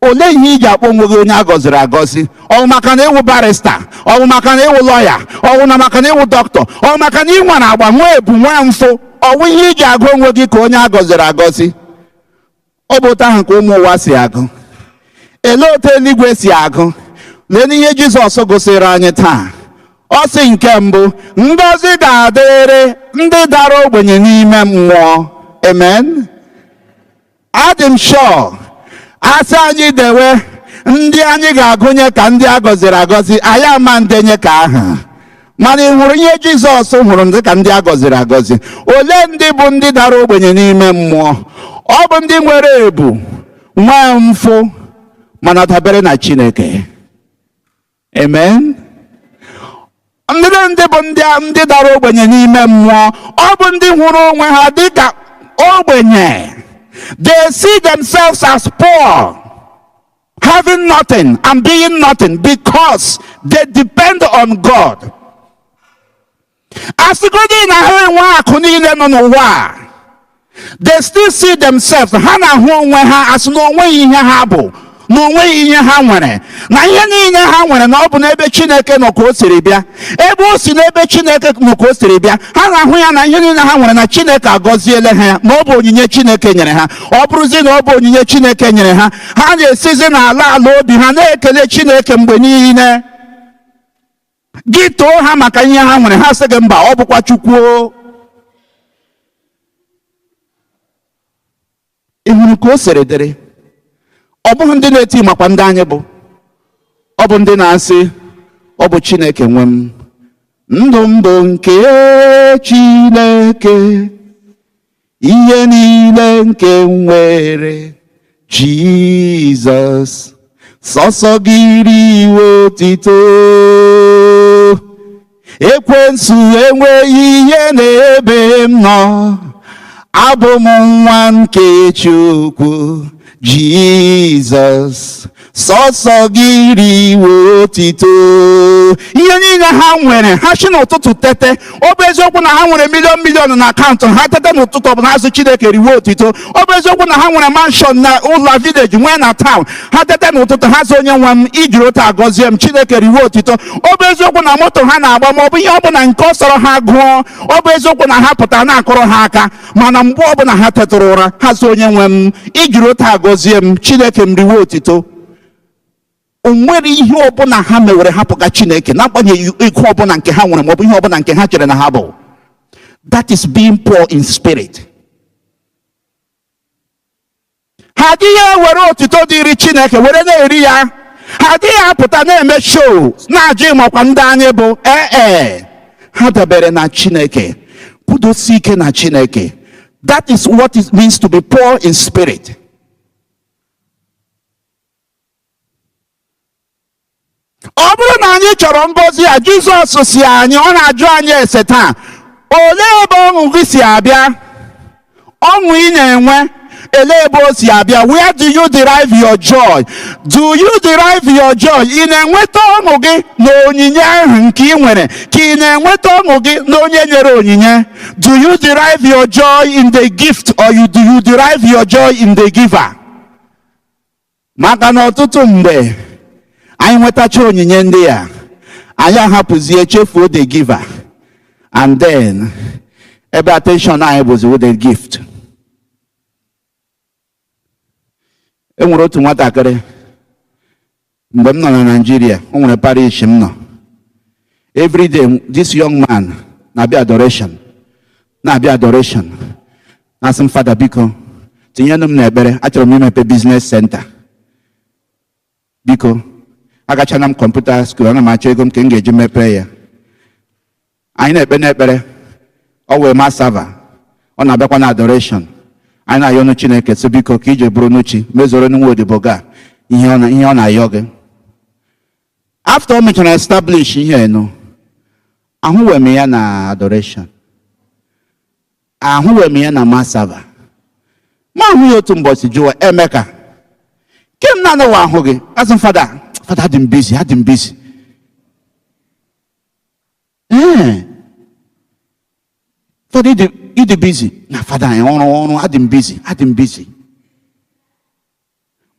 Olee ihe iji akpọ onwe gị onye a gọziri agọzi? Ọ bụ maka na ịwụ barrister? Ọ bụ maka na ịwụ lawyer? Ọ bụ na maka na ịwụ dọkịta? Ọ bụ maka na ị nwere agba, nwee ebu, nwee mfụ? Ọ bụ ihe iji agụ onwe gị ka onye a gọziri agọzi? Ọ bụ otu ahụ ka ụmụ ụwa si agụ. Elee otu eluigwe si agụ? Lee n'ihe Jizọs gosiri anyị taa. Ọ sị, nke mbụ, ngọzi ga-adịrị ndị dara ogbenye n'ime mmụọ. Amen. Adị m sure, asị anyị dewe ndị anyị ga-agụnye ka ndị a gọziri agọzi, anyị ama ndenye ka aha. Mana ị hụrụ ihe Jizọs hụrụ dị ka ndị a gọziri agọzi? Ole ndị bụ ndị dara ogbenye n'ime mmụọ? Ọ bụ ndị nwere ebu, nwee mfụ, mana dabere na Chineke. Amen. Ndị bụ ndị dara ogbenye n'ime mmụọ, ọ bụ ndị hụrụ onwe ha dịka ogbenye. They see themselves as poor, having nothing and being nothing, because they depend on God. Asịgodị na ha enwe akụ niile nọ n'ụwa a, they still see themselves, ha na-ahụ onwe ha asị na onweghị ihe ha bụ, na onweghị ihe ha nwere, na ihe niile ha nwere na ọ bụ n'ebe Chineke nọ ka o siri bịa. Ebe o si n'ebe Chineke nọ ka o siri bịa, ha na-ahụ ya na ihe niile ha nwere, na Chineke agọziele ha ya, na ọ bụ onyinye Chineke nyere ha. Ọ bụrụzi na ọ bụ onyinye Chineke nyere ha, ha na-esizi n'ala ala obi ha na-ekele Chineke mgbe niile. Gị too ha maka ihe ha nwere, ha sị gị mba, ọ bụkwa Chukwu o. Ị hụrụ ka o siri dịrị? Ọ bụghị ndị na-eti makwa ndị anyị bụ, ọ bụ ndị na-asị, ọ bụ Chineke nwe m, ndụ m bụ nke Chineke. Ihe niile nke m nwere, Jizọs, sọsọ gị riwe otito. Ekwensu enweghị ihe n'ebe m nọ, abụ m nwa nke Chukwu, Jizọs, sọsọ gị riwe otito. Ihe niile ha nwere, ha si n'ụtụtụ tete. Ọ bụ eziokwu na ha nwere million million na akaụntụ ha, tete n'ụtụtụ ọbụla azụ Chineke riwe otito. Ọ bụ eziokwu na ha nwere mansion na ụlọ village, nwee na town, ha tete n'ụtụtụ ha sị, "Onye nwe m, ijiri otu agọzie m, Chineke riwe otito." Ọ bụ eziokwu na moto ha na-agba ma ọ bụ ihe ọbụla nke ọ sọrọ ha gụọ, ọ bụ eziokwu na ha pụtara na-akụrụ ha aka, mana mgbe ọbụla ha tetụrụ ụra, ha sị, "Onye nwe m, ijiri otu agọzie m, Chineke m, riwe otito." O nwere ihe ọbụla ha mewere hapụga Chineke, n'agbanyeghị ego ọbụla nke ha nwere maọbụ ihe ọbụla nke ha chere na ha bụ. That is being poor in spirit. Ha adịghị ewere otuto dịrị Chineke were na-eri ya. Ha adịghị apụta na-eme show, na-ajụ ịmakwa ndị anyị bụ. Ee, ha dabere na Chineke, kwudosi ike na Chineke. That is what it means to be poor in spirit. Ọ bụrụ na anyị chọrọ ngọzi a, Jizọs si anyị, ọ na-ajụ anyị ese taa, olee ebe ọṅụ gị si abịa? Ọṅụ ị na-enwe, elee ebe o si abịa? Where do you derive your joy? Do you derive your joy, ị na-enweta ọṅụ gị na onyinye ahụ nke ị nwere, ka ị na-enweta ọṅụ gị na onye nyere onyinye? Do you derive your joy in the gift or do you derive your joy in the giver? Maka na ọtụtụ mgbe anyị nwetacha onyinye ndị a, anyị ahapụzie, chefuo the giver, and then ebe attention anyị bụzi with the gift. E nwere otu nwatakịrị mgbe m nọ na Nigeria, o nwere parish m nọ. Every day this young man na-abịa adoration, na-abịa adoration, na-asị m, "Fada, biko tinyenụ m n'ekpere, achọrọ m imepe business center. Biko, agachana m computer school, ana m achọ ego m ka m ga-eji mepee ya." Anyị na-ekpe n'ekpere, ọ wee ma sava, ọ na-abịakwa na adoration. Anyị na-ayọ ọnụ Chineke sị, biko, ka ije bụrụ n'uchi mezoro nwa odibo gị a ihe ọ na-ayọ gị. After o mechara establish ihe enu, ahụwe m ya na adoration, ahụwe m ya na masava. Ma ahụ ya otu mbọchị, jụwa, "Emeka, ke m na-anaghị ahụ gị?" Asị m, "Fada, Fada, adị m busy, adị m busy." Ee, "Fada, ịdị busy na Fada anyị ọrụ ọrụ, adị m busy, adị m busy."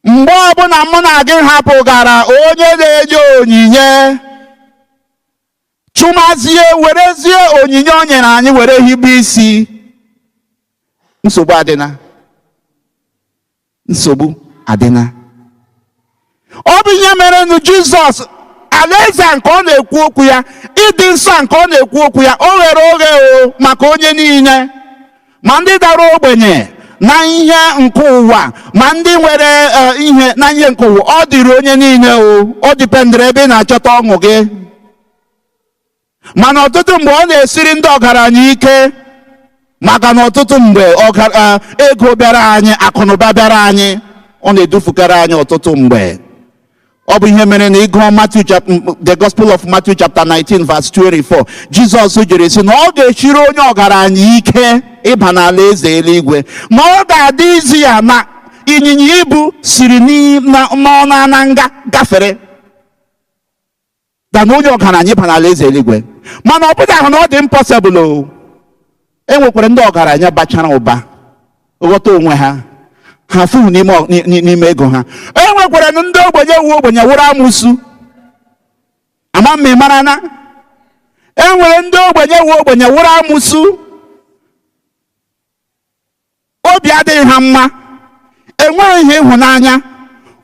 Mgbe ọbụla mụ na gị hapụgara onye na-enye onyinye, chụmazie, werezie onyinye o nyere anyị were hibe isi, nsogbu adịna, nsogbu adịna. Ọ bụ ihe mere nụ Jizọs, alaeze a nke ọ na-ekwu okwu ya, ịdị nsọ a nke ọ na-ekwu okwu ya, o ghere oghe o maka onye niile, ma ndị dara ogbenye na ihe nke ụwa, ma ndị nwere ihe na ihe nke ụwa. Ọ dịrị onye niile o. Ọ dependịrị ebe ị na-achọta ọṅụ gị. Mana ọtụtụ mgbe ọ na-esiri ndị ọgaranya ike, maka na ọtụtụ mgbe ego bịara anyị, akụnụba bịara anyị, ọ na-edufukarị anyị ọtụtụ mgbe. Ọ bụ ihe mere na ịgụọ Matthew the Gospel of Matthew chapter 19 verse 24, Jizọs jiri sị na ọ ga-echiri onye ọgaranya ike ịba n'ala eze eluigwe, ma ọ ga-adị izi ya na ịnyịnya ibu siri n'ọnụ ananga gafere da na onye ọgaranya ịba n'ala eze eluigwe. Mana ọ bụghị ahụ na ọ dị impossible o. E nwekwara ndị ọgaranya bachara ụba, ghọta onwe ha, ha fụrụ n'ime ego ha. E nwekwara ndị ogbenye wu ogbenye wụrụ amụsụ. Ama mma, ị mara na e nwere ndị ogbenye wu ogbenye wụrụ amụsụ, obi adịghị ha mma, enweghị ihe ịhụnanya,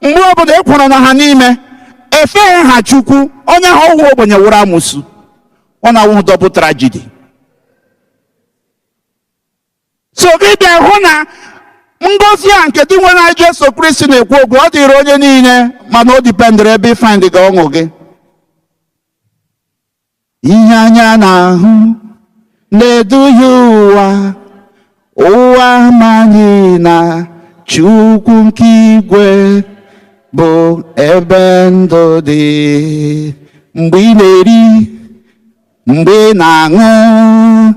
mgbe ọbụla e kwuru na ha n'ime efeghị ha Chukwu. Onye ahụ ọwụ ogbenye wụrụ amụsụ, ọ na-awụ double tragedy. So gị bịa hụ na ngozi a nke dị nwere anyị, Jesu Kristi na-ekwu okwu, ọ dịrị onye niile, mana o dependịrị ebe ị find gị ọṅụ gị. Ihe anya na-ahụ na-eduhie ụwa. Ụwa amaghị na Chukwu nke igwe bụ ebe ndụ dị. Mgbe ị na-eri, mgbe ị na-aṅụ,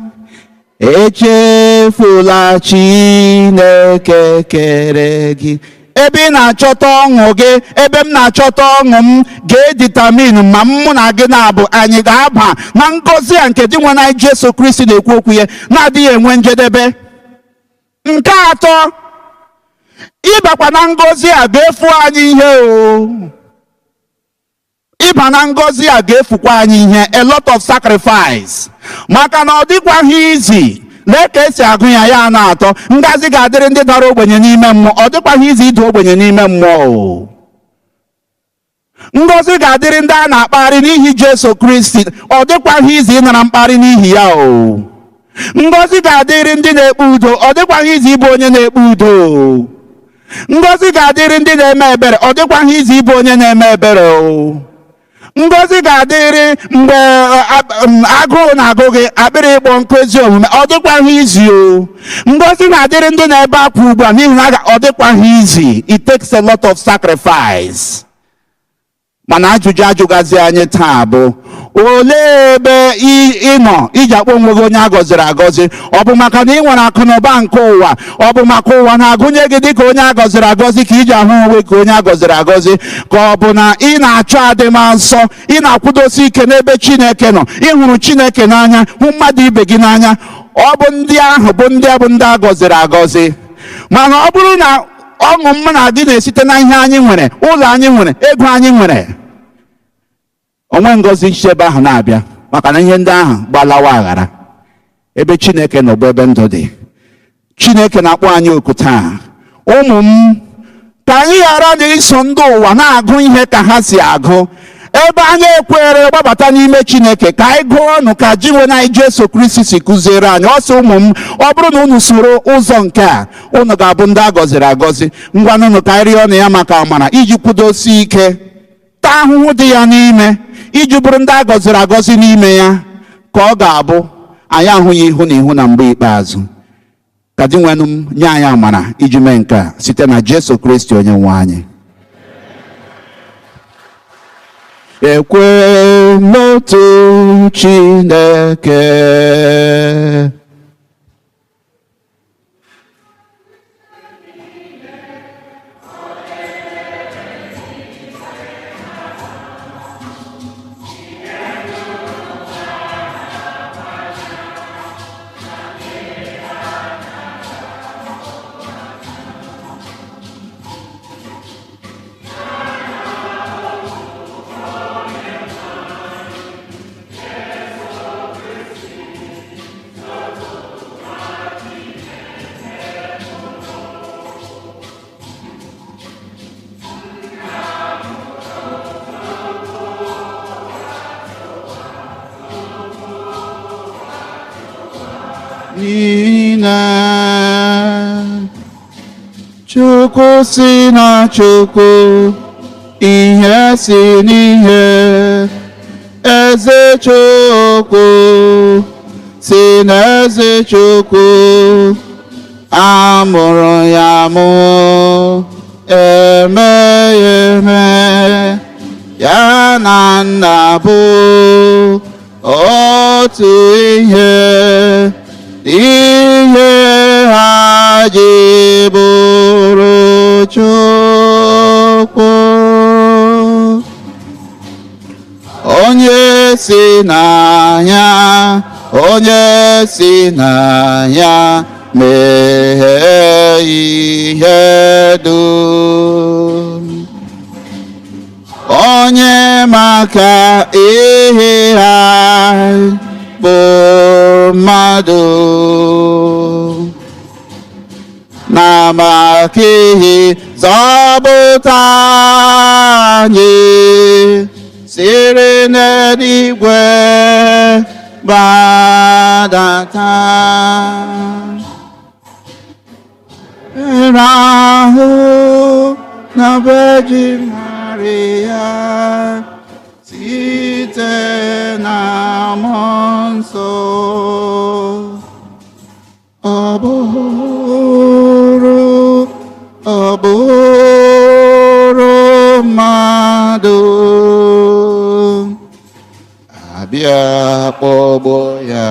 echefula Chineke kere gị. Ebe ị na-achọta ọṅụ gị, ebe m na-achọta ọṅụ m ga-editamin ma mụ na gị na-abụ anyị ga-aba na ngọzi a nke Dinwenụ anyị Jesu Kristi na-ekwu okwu ya na-adịghị enwe njedebe. Nke atọ, ịbakwa na ngọzi a ga-efu anyị ihe o. Ịba na ngọzi a ga-efukwa anyị ihe, a lot of sacrifice. Maka na ọ dịkwaghị izi. Lee ka esi agụ ya, ya na-atọ. Ngọzi ga-adịrị ndị dara ogbenye n'ime mmụọ. Ọ dịkwaghị izi ịda ogbenye n'ime mmụọ o. Ngọzi ga-adịrị ndị a na-akparị n'ihi Jesu Kristi. Ọ dịkwaghị izi ịnara mkparị n'ihi ya o. Ngọzi ga-adịrị ndị na-ekpe udo. Ọ dịkwaghị izi ịbụ onye na-ekpe udo o. Ngọzi ga-adịrị ndị na-eme ebere. Ọ dịkwaghị izi ịbụ onye na-eme ebere o. Ngọzi ga-adịrị mgbe agụụ na-agụ gị, akpịrị ịkpọ nkụ ezi omume. Ọ dịkwaghị izi o. Ngọzi na-adịrị ndị na-ebe akwa ugbu a n'ihi na ọ dịkwaghị izi. It takes a lot of sacrifice. Mana ajụjụ ajụgazi anyị taa bụ, olee ebe ị nọ iji akpọ onwe gị onye a gọziri agọzi? Ọ bụ maka na ị nwere akụ na ụba nke ụwa? Ọ bụ maka ụwa na-agụnye gị dịka onye a gọziri agọzi ka iji ahụ onwe ka onye a gọziri agọzi? Ka ọ bụ na ị na-achọ adịmasọ, ị na-akwụdosi ike n'ebe Chineke nọ, ị hụrụ Chineke n'anya, hụ mmadụ ibe gị n'anya? Ọ bụ ndị ahụ bụ ndị bụ ndị a gọziri agọzi. Mana ọ bụrụ na ọṅụ mụ na gị na-esite na ihe anyị nwere, ụlọ anyị nwere, ego anyị nwere, onwe ngọzi nchebe ahụ na-abịa, maka na ihe ndị ahụ gbalawa aghara. Ebe Chineke nọ bụ ebe ndụ dị. Chineke na-akpọ anyị oku taa, ụmụ m, ka anyị ghara na iso ndị ụwa na-agụ ihe ka ha si agụ. Ebe anyị ekwere gbabata n'ime Chineke, ka anyị gụọ ọnụ ka Dinwenụ anyị Jesu Kristi si kụziere anyị. Ọ sị, ụmụ m, ọ bụrụ na unu soro ụzọ nke a, unu ga-abụ ndị a gọziri agọzi. Ngwanụnụ ka anyị rịọ ọnụ ya maka amara iji kwudosie ike, taa ahụhụ dị ya n'ime, iji bụrụ ndị a gọziri agọzi n'ime ya, ka ọ ga-abụ anyị ahụghị ihu na ihu na mgbe ikpeazụ. Ka Dinwenụ m nye anyị amara iji mee nke a site na Jesu Kristi onye nwe anyị. Ekwe n'otu Chineke, niile. Chukwu si na Chukwu, ihe si n'ihe, eze Chukwu si na eze Chukwu, amụrụ ya mụ, eme ya eme, ya na nna bụ otu ihe, ihe ha ji bụrụ Chukwu. Onye si n'anya, onye si n'anya mee ihe dum, onye maka ihe ha bụ mmadụ, na maka ihe zọpụta anyị siri n'eluigwe gbadata. Rahụ na Virgin Maria site na Mmụọ Nsọ. Ọ bụ bịa kpọgbuo ya.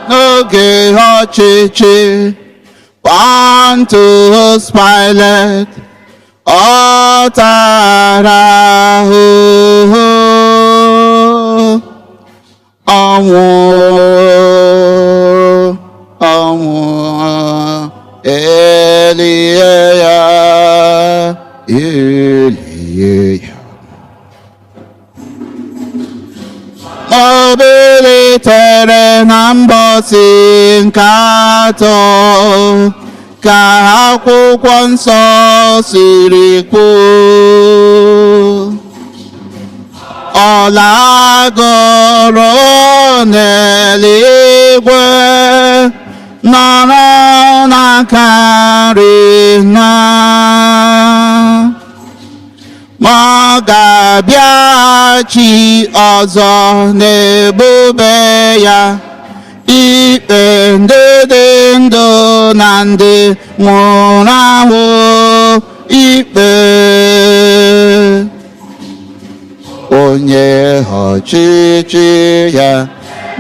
N'oge ọchịchị Pontius Pilate, ọ tara ahụhụ, ọnwụ, ọnwụ, elie ya, elie ya. O bilitere na mbọsị nke atọ, ka akwụkwọ nsọ siri kwuo. Ọ lagoro n'eluigwe, nọrọ n'aka nri nna. Ma ọ ga-abịaghachi ọzọ n'ebube ya, ikpe ndị dị ndụ na ndị nwụrụ anwụ ikpe. Onye ọchịchị ya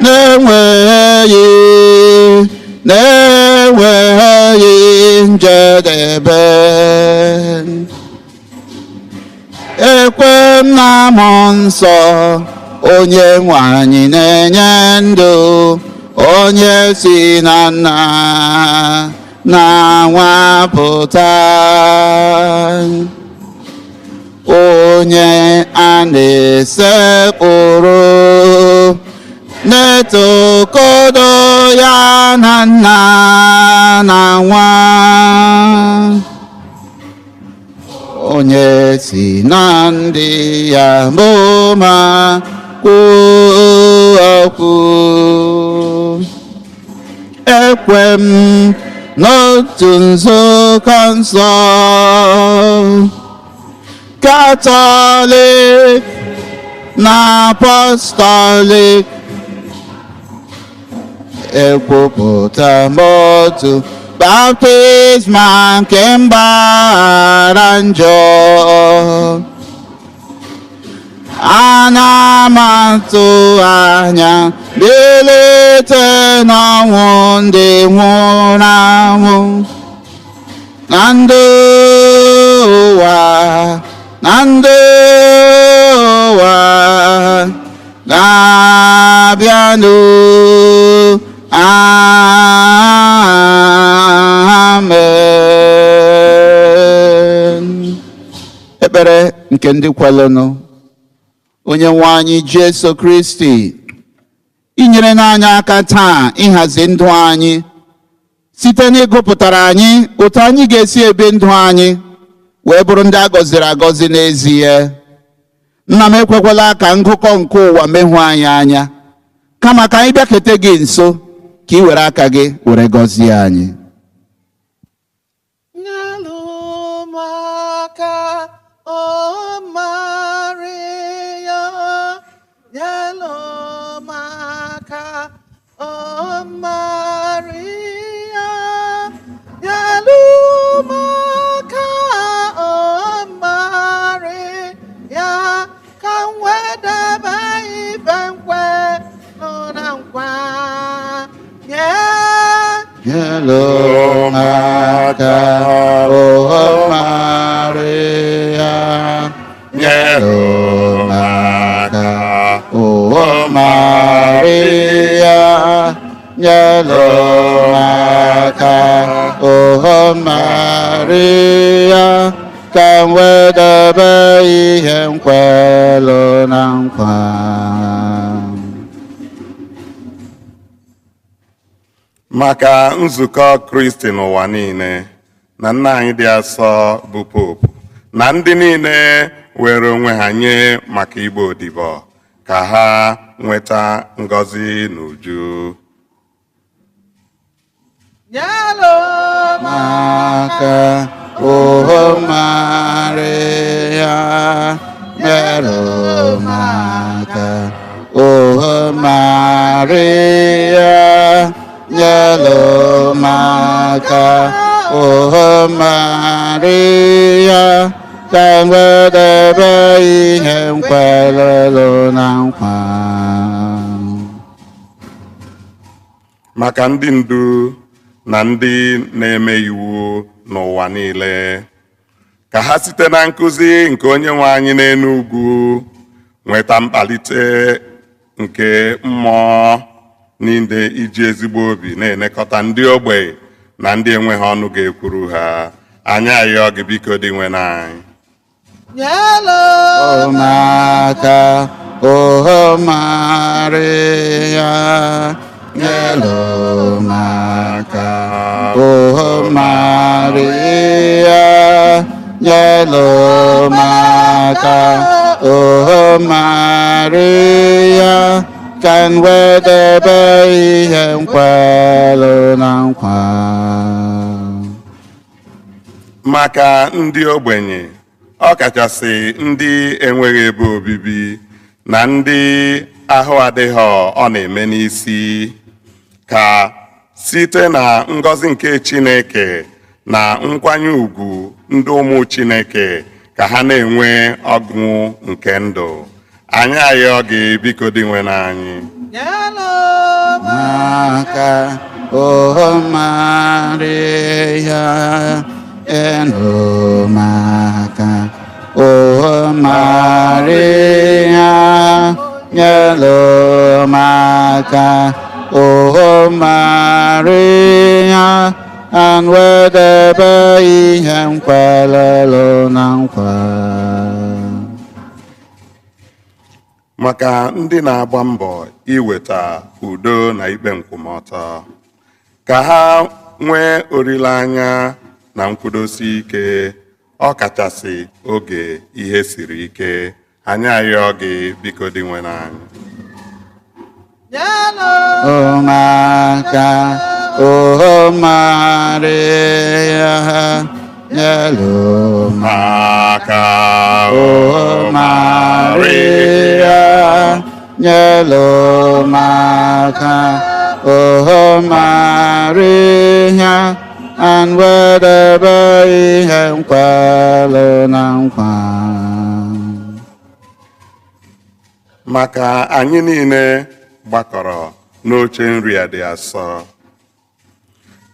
na-enweghị njedebe. Ekwe m na Mmụọ Nsọ, onye nwe anyị na-enye ndụ, onye si na Nna na Nwa pụta, onye a na-esekpụrụ na-etokodo ya na Nna na Nwa, onye si na ndị ya ma kwuo okwu. Ekwe m n'otu nzukọ nsọ Katọlik na Apọstọlik, ekwupụta m otu baptizma nke mgbaghara njọ. Ana m atụ anya bilite n'ọnwụ ndị nwụrụ anwụ, na ndụ ụwa, na ndụ ụwa na-abịanụ. Amen. Ekpere nke ndị kwelụnụ. Onye nwe anyị Jesu Kristi, inyere n'anya aka taa ịhazi ndụ anyị site n'ịgụpụtara anyị otu anyị ga-esi ebi ndụ anyị wee bụrụ ndị a gọziri agọzi n'ezie. Nna m, ekwekwala ka ngụkọ nke ụwa mehụ anyị anya, kama ka anyị bịakete gị nso ka ị were aka gị were gọzie anyị. Nyelụ m aka, O Maria, nyelụ m aka, O Maria, nyelụ m aka, O Maria, ka m wee debe ife nkwe nụ na nkwa nye. Nyelụ m aka, O Maria, Nyelụ m aka, O Maria, nyelụ m aka, O Maria, ka m wee debe ihe nkwelụ na nkwa. Maka nzukọ Kristi n'ụwa niile, na nna anyị dị asọ bụ Popu, na ndị niile were onwe ha nye maka igbo odibo, ka ha nweta ngọzi n'uju. Nyelụ m Aka, O Maria, nyelụ m aka, O Maria, Nyelụ m aka, oh Maria, ka m wee debe ihe m kwerelụ na nkwa. Maka ndị ndu na ndị na-eme iwu n'ụwa niile, ka ha site na nkụzi nke Onye nwe anyị n'elu ugwu nweta mkpalite nke mmụọ n'ide iji ezigbo obi na-elekọta ndị ogbenye na ndị enweghị ọnụ ga-ekwuru ha. Anyị ayọọ gị, biko, Dinwenụ anyị. Nyelụ m aka, oh Maria, nyelụ m aka, oh Maria, nyelụ m aka, oh Maria, ka m wee debe ihe m kwelụ na nkwa. Maka ndị ogbenye, ọ kachasị ndị enweghị ebe obibi na ndị ahụ adịghị ọ na-eme n'isi, ka site na ngọzi nke Chineke na nkwanye ùgwù ndị ụmụ Chineke ka ha na-enwe ọgụ nke ndụ. Anyị ayọọ gị, biko, Dinwenụ anyị. Nyelụ m Aka, oh Maria, nyelụ m aka, oh Maria, nyelụ m aka, oh Maria, ka m wee debe ihe m kwelelụ na nkwa. Maka ndị na-agba mbọ iweta udo na ikpe nkwụmọtọ, ka ha nwee olileanya na nkwudosi ike, ọ kachasị oge ihe siri ike. Anyị ayọọ gị, biko, Dinwenụ anyị. Nyelụ M aka, oh Maria, nyelụ m aka, oh Maria, nyelụ m aka, oh Maria, ka m wee debe ihe m kwelụ na nkwa. Maka anyị niile gbakọrọ n'oche nri a dị asọ,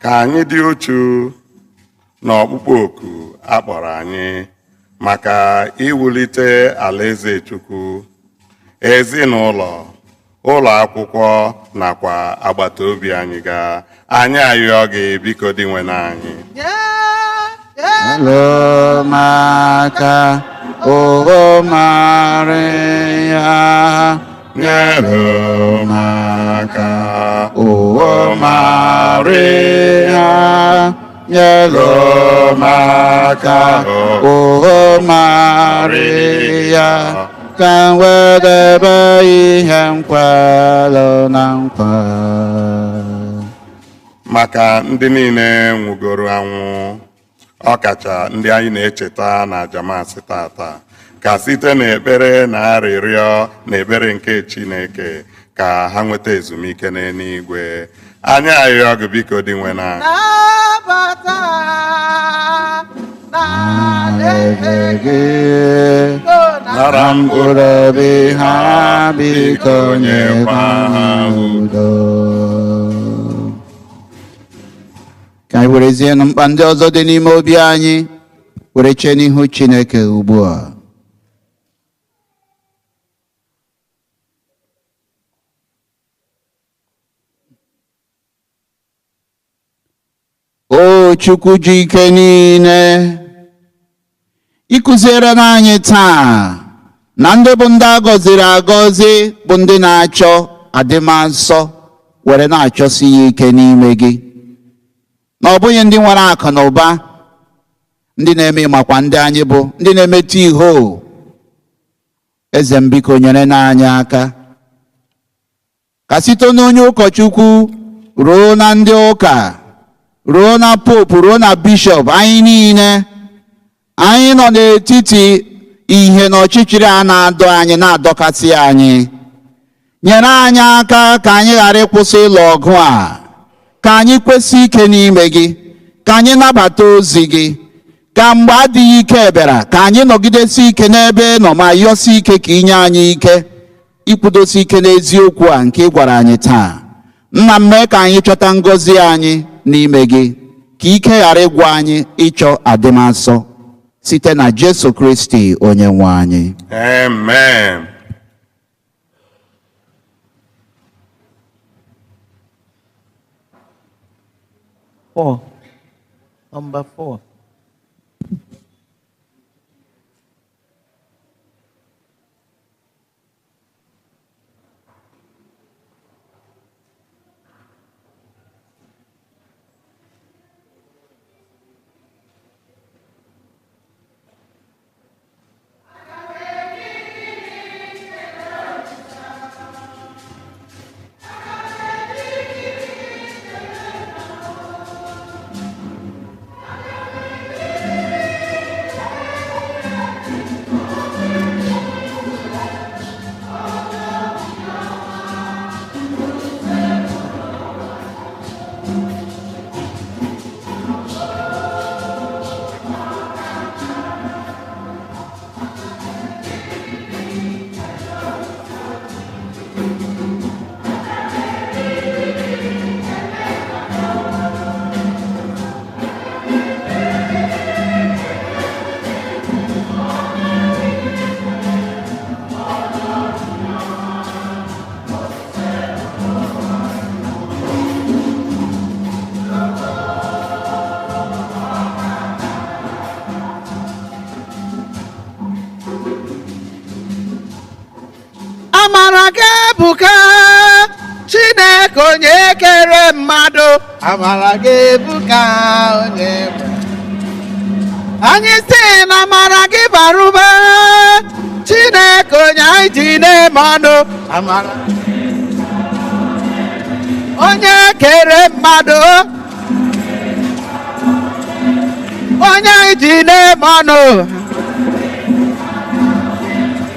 ka anyị dị uchu n'ọkpụkpọ oku a kpọrọ anyị maka iwulite alaeze Chukwu, ezinụlọ, ụlọ akwụkwọ nakwa agbata obi anyị ga. Anyị ayọọ gị, biko, Dinwenụ anyị. Nyelụ m aka, oh Maria, Nyelụ m aka, oh Maria, nyelụ m aka, oh Maria, ka m wee debe ihe m kwelụ na nkwa. Maka ndị niile nwụgoro anwụ, ọkacha ndị anyị na-echeta na aja Mass tata, ka site n'ekpere na arịrịọ na ekpere nke Chineke ka ha nweta ezumike n'eluigwe. Anyị arịọ gị, biko, Dinwenụ anyị. Nabata Alaeze n'alaeze gị, nara mkpụrụ obi ha, biko nyekwa ha udo. Ka anyị werezie mkpa ndị ọzọ dị n'ime obi anyị were chee n'ihu Chineke ugbu a. O Chukwu ji ike niile, ịkụziere na anyị taa na ndị bụ ndị a gọziri agọzi bụ ndị na-achọ adịmasọ were na-achọsi ya ike n'ime gị, na ọ bụghị ndị nwere akụ na ụba, ndị na-eme makwa ndị anyị bụ ndị na-emetụ iho. Eze m, biko nyere na anyị aka ka site n'onye ụkọchukwu ruo na ndị ụka, ruo na popu, ruo na bishọp, anyị niile anyị nọ n'etiti ihe na ọchịchịrị a na-adọ anyị, na-adọkasị anyị. Nyere anyị aka ka anyị ghara ịkwụsị ịlụ ọgụ a. Ka anyị kwesị ike n'ime gị, ka anyị nabata ozi gị, ka mgbe adịghị ike bịara, ka anyị nọgidesi ike n'ebe ị nọ ma yọsi ike ka inye anyị ike ikwudosi ike n'eziokwu a nke ị gwara anyị taa. Nna m, mee ka anyị chọta ngọzi anyị n'ime gị, ka ike ghara ịgwụ anyị ịchọ adịmasọ, site na Jesu Kristi onye nwe anyị. Amen. 4. Number 4. Amara gị ebuka, Chineke onye kere mmadụ. Amara gị ebuka, onye nwe. Anyị si na amara gị bara ụba, Chineke onye anyị ji na-eme ọnụ. Amara onye kere mmadụ, onye anyị ji na-eme ọnụ.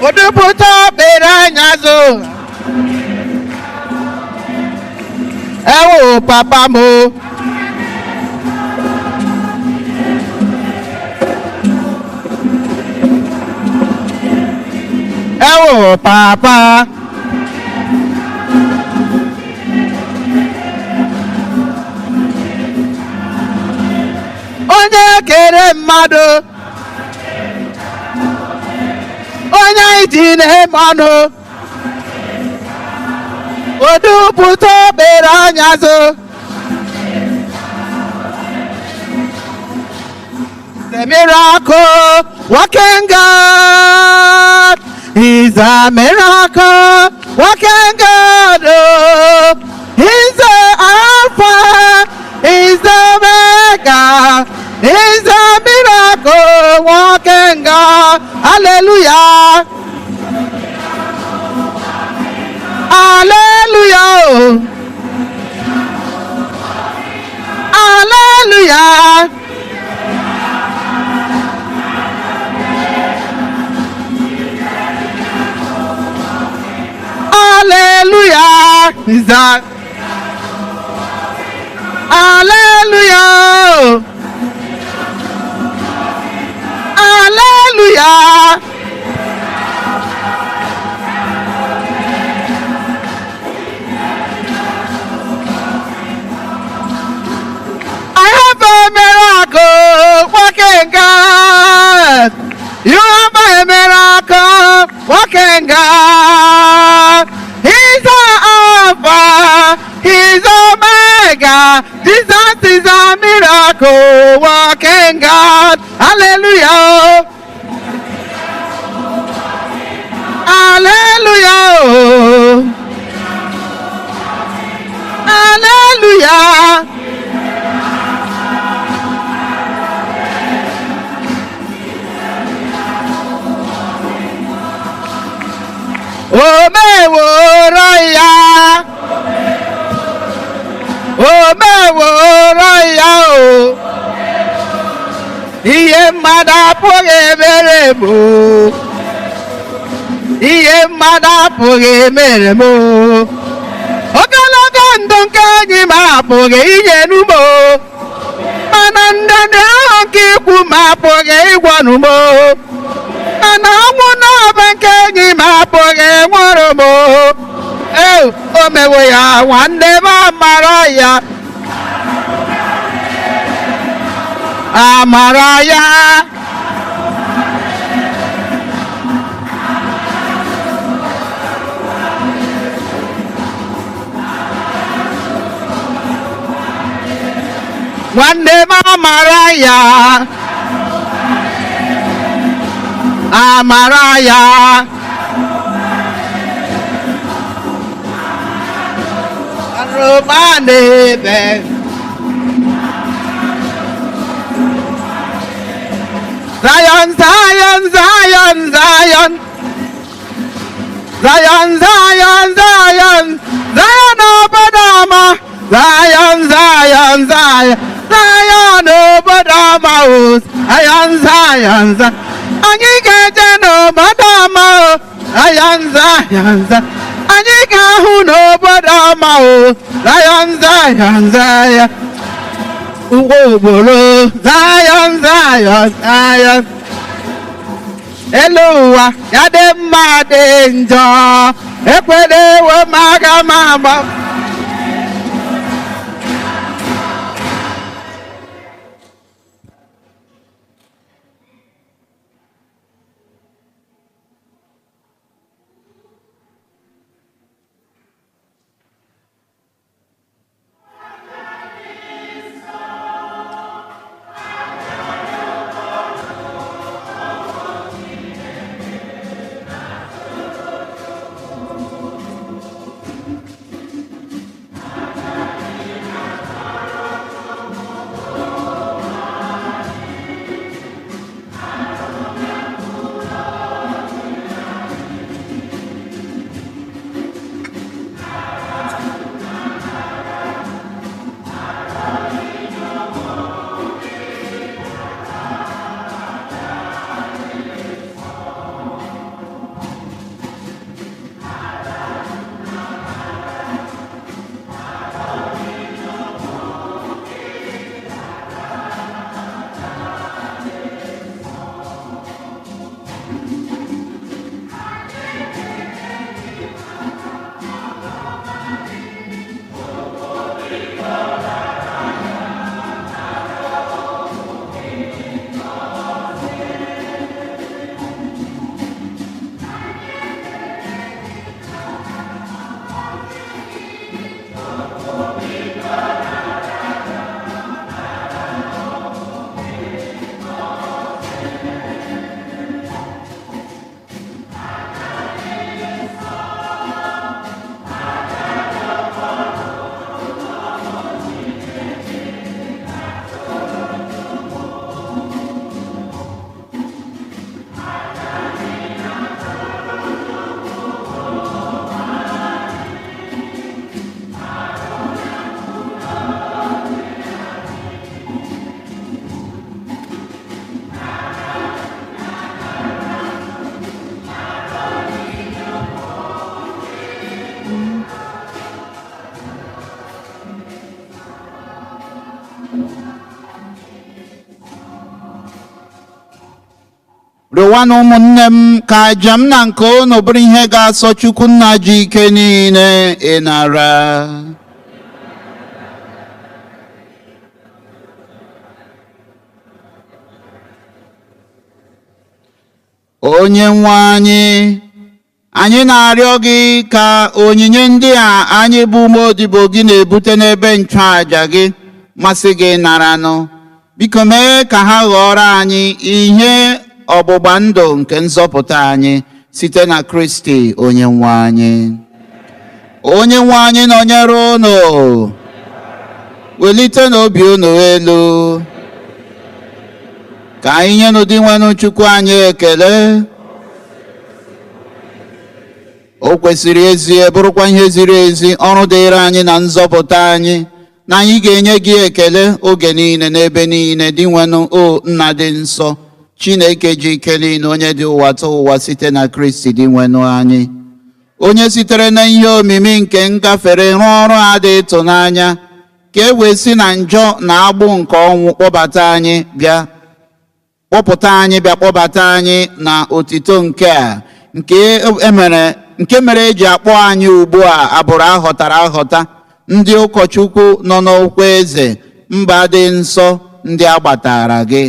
Odupụta okpere anya azụ. Ewo papa m o. Ewo papa. Onye kere mmadụ, onye anyị ji na-eme ọnụ. Odupụta okpere anya azụ. The miracle working God is a miracle working God. Oh, he's the Alpha, he's the Omega, he's a miracle working God. Hallelujah. Hallelujah. Hallelujah. Hallelujah. Is that? Hallelujah. Hallelujah. I have a miracle working God. You have a miracle working God. He's the Alpha, he's Omega. Jesus is a miracle working God. Hallelujah. Hallelujah. Hallelujah. O meworo ya, o meworo ya o. Ihe mmadụ apụghị emere m o. Ihe mmadụ apụghị emere m o. Ogologo Ndụ nke enyi m apụghị inye n'ugbo, mana ndanda ahụ nke ikwu m apụghị ịgwọ n'ugbo, mana ọnwụ n'ọba nke enyi m apụghị nwụrụ m. Ee, o mewo ya, nwanne m, amara ya, amara ya. Nwanne m, amara ya, amara ya. Arụma n'ebe Zion, Zion, Zion, Zion, Zion, Zion, Zion, Zion obodo ọma, Zion, Zion, Zion, Zion obodo ọma o, Zion, Zion, Zion. Anyị ga-eje n'obodo ọma o, Zion, Zion, Zion. Anyị ga-ahụ n'obodo ọma o, Zion, Zion, Zion. Ugbo ogboro, Zion, Zion, Zion. Elu ụwa ya dị mma dị njọ, ekwela ewe m aga m agba. Rịọwanụ, ụmụnne m, ka aja m na nke unu bụrụ ihe ga-asọ Chukwu Nna ji ike niile ịnara. Onye nwe anyị, anyị na-arịọ gị ka onyinye ndị a anyị bụ ụmụ odibo gị na-ebute n'ebe nchụaja gị masị gị naranụ. Biko mee ka ha ghọrọ anyị ihe ọgbụgba ndụ nke nzọpụta anyị site na Kristi onye nwe anyị. Onye nwe anyị nọnyere unu. Welite n'obi unu elu. Ka anyị nyenụ Dinwenụ Chukwu anyị ekele. O kwesịrị ezie, bụrụkwa ihe ziri ezi, ọrụ dịịrị anyị na nzọpụta anyị, na anyị ga-enye gị ekele oge niile n'ebe niile, Dinwenụ, o Nna dị nsọ, Chineke ji ike niile, onye dị ụwa tụ ụwa, site na Kristi Dinwenụ anyị. Onye sitere na ihe omimi nke ngafere rụọ ọrụ a dị ịtụnanya, ka e wee si na njọ na agbụ nke ọnwụ kpọbata anyị bịa kpọpụta anyị bịa kpọbata anyị na otito nke a nke emere nke mere eji akpọ anyị ugbu a abụrụ aghọtara aghọta, ndị ụkọchukwu nọ n'okwu eze, mba dị nsọ, ndị agbatara gị,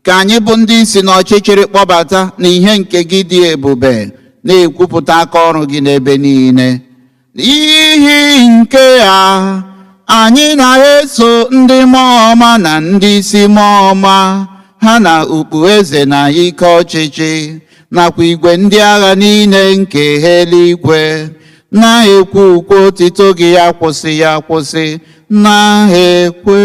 ka anyị bụ ndị si n'ọchịchịrị kpọbata na ihe nke gị dị ebube, na-ekwupụta aka ọrụ gị n'ebe niile. N'ihi nke a anyị na-eso ndị mmụọ ọma na ndị isi mmụọ ọma ha na ukpu eze na ike ọchịchị nakwa igwe ndị agha niile nke eluigwe na-ekwu ukwe otito gị akwụsị ya akwụsị, na-ekwe.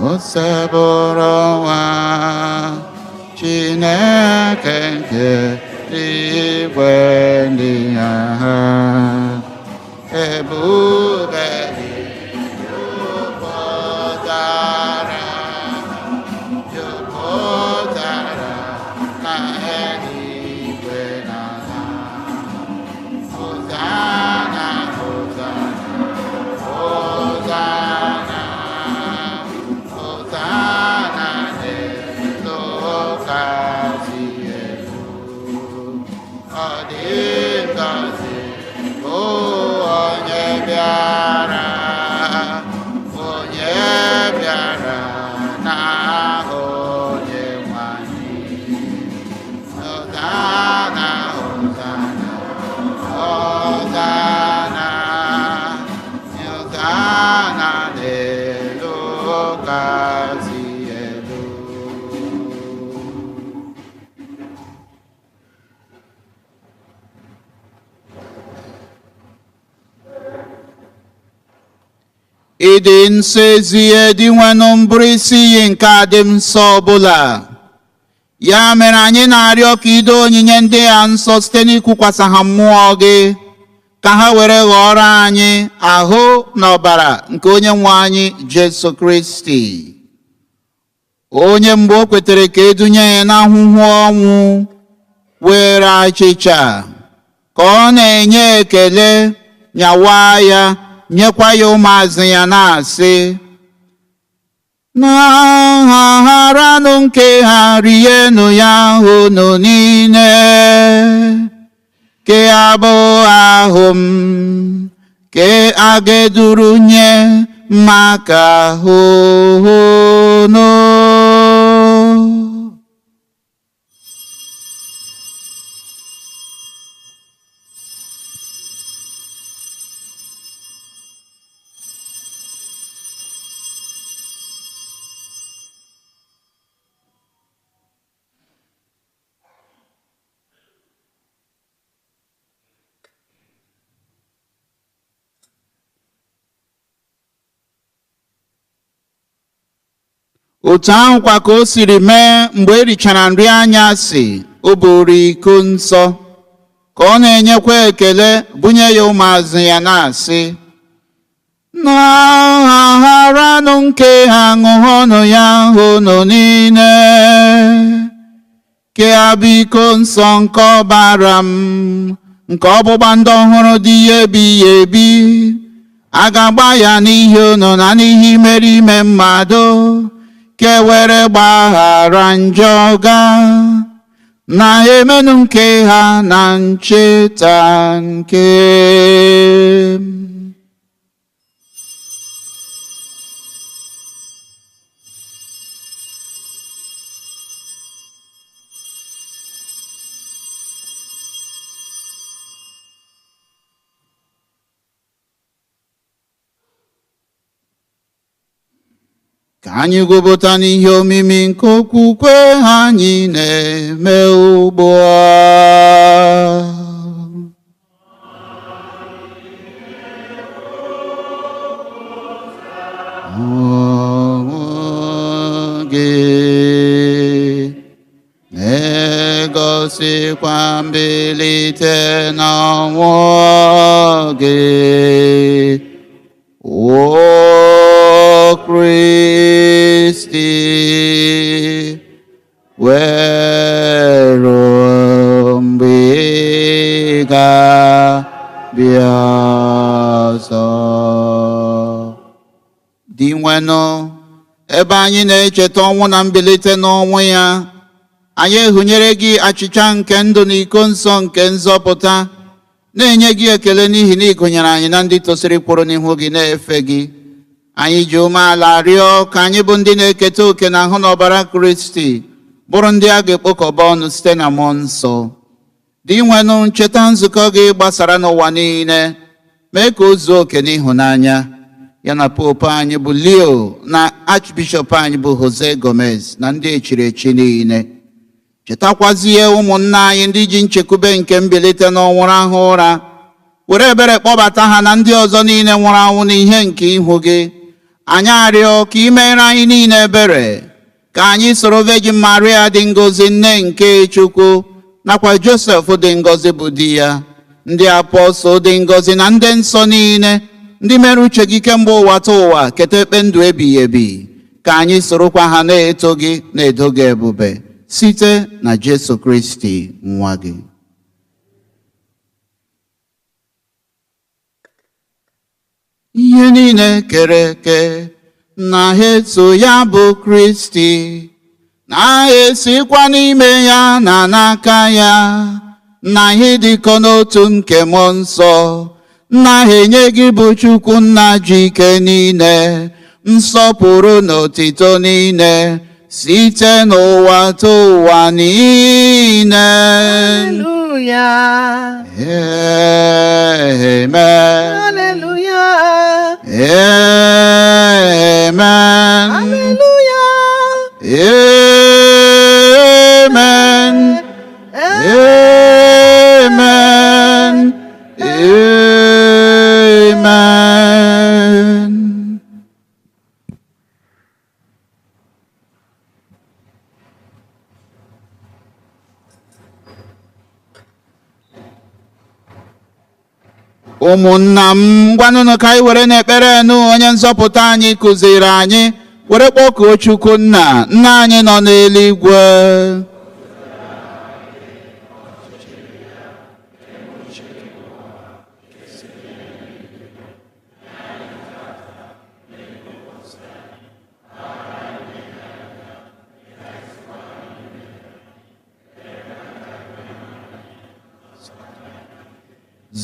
Osebụrụ nwa Chineke nke igwe ndị agha, ebube gị jupụtara jupụtara na eluigwe na ala. Hosana, Hosana, Hosana, Hosana n'elu kasị elu. Ọ dị ngọzi bụ onye bịara, onye bịara n'aha Onyenwe anyị. Hosana, Hosana, Hosana, Hosana n'elu kasị elu. Ịdị nsọ ezie, Dinwenụ, mbụrụ isi iyi nke adị nsọ ọbụla. Ya mere anyị na-arịọ ka ido onyinye ndị a nsọ site n'ikwukwasa ha mmụọ gị, ka ha were ghọọrọ anyị ahụ na ọbara nke onye nwe anyị Jesu Kristi, onye mgbe o kwetere ka edunye ya n'ahụhụ ọnwụ, were achịcha ka ọ na-enye ekele, nyawa ya, nyekwa ya ụmụazụ ya, na-asị: "Na-agharanụ nke ha, rienụ ya unu niile, ke abụ ahụ m ke a ga-eduru nye maka unu." Otu ahụkwa ka o siri mee mgbe e richara nri anyasị, o buru iko nsọ, ka ọ na-enyekwa ekele, bunye ya ụmụazụ ya, na-asị: "Na-agharanụ nke ha, ṅụọnụ ya unu niile, ke abụ iko nsọ nke ọbara m, nke ọgbụgba ndụ ọhụrụ dị ya ebighị ebi. A ga-agba ya n'ihi unu na n'ihi imerime mmadụ, ka e were gbaghara njọ ga. Na-emenụ nke ha na ncheta nke m." Ka anyị gwupụta n'ihe omimi nke okwukwe anyị na-eme ugbu a. Ọnwụ gị na-egosikwa mbilite n'ọnwụ gị, O Kristi, Wee ruo mgbe ị ga-abịa ọzọ. Dinwenụ, ebe anyị na-echeta ọnwụ na mbilite n'ọnwụ ya, anyị ehunyere gị achịcha nke ndụ na iko nsọ nke nzọpụta, na-enye gị ekele n'ihi na ị gụnyere anyị na ndị tosiri kwụrụ n'ihu gị na-efe gị. Anyị ji umeala rịọ ka anyị bụ ndị na-eketa oke na ahụ na ọbara Kristi bụrụ ndị a ga-ekpokọba ọnụ site na mmụọ nsọ. Dinwenụ, ncheta nzukọ gị gbasara n'ụwa niile, mee ka o zuo oke n'ịhụnanya ya na Popu anyị bụ Leo na Archbishop anyị bụ Jose Gomez na ndị echiri echi niile. Chetakwazie ụmụnna anyị ndị ji nchekwube nke mbilite n'ọnwụ rahụ ụra, were ebere kpọbata ha na ndị ọzọ niile nwụrụ anwụ n'ihe nke ihu gị. Anyị arịọ ka ị meere anyị niile ebere, ka anyị soro Virgin Maria dị ngọzi, nne nke Chukwu, nakwa Josef dị ngọzi bụ di ya, ndị apọstụl dị ngọzi na ndị nsọ niile, ndị mere uche gị kemgbe ụwa ta ụwa, keta ekpe ndụ ebighị ebi, ka anyị sorokwa ha na-eto gị na-edo gị ebube site na Jesu Kristi nwa gị. Ihe niile kere eke na eso ya bụ Kristi, na-esikwa n'ime ya na n'aka ya, na ihe dịkọ n'otu nke mmụọ nsọ, na enye gị bụ Chukwu nna ji ike niile, nsọpụrụ na otito niile, site n'ụwa ta ụwa niile. Hallelujah. Amen. Hallelujah. Amen. Hallelujah. Amen. Amen. Amen. Ụmụnna m, ngwanụnụ ka anyị were n'ekpere nụ onye nzọpụta anyị kụziri anyị, were kpọkuo Chukwu nna, nna anyị nọ n'eluigwe.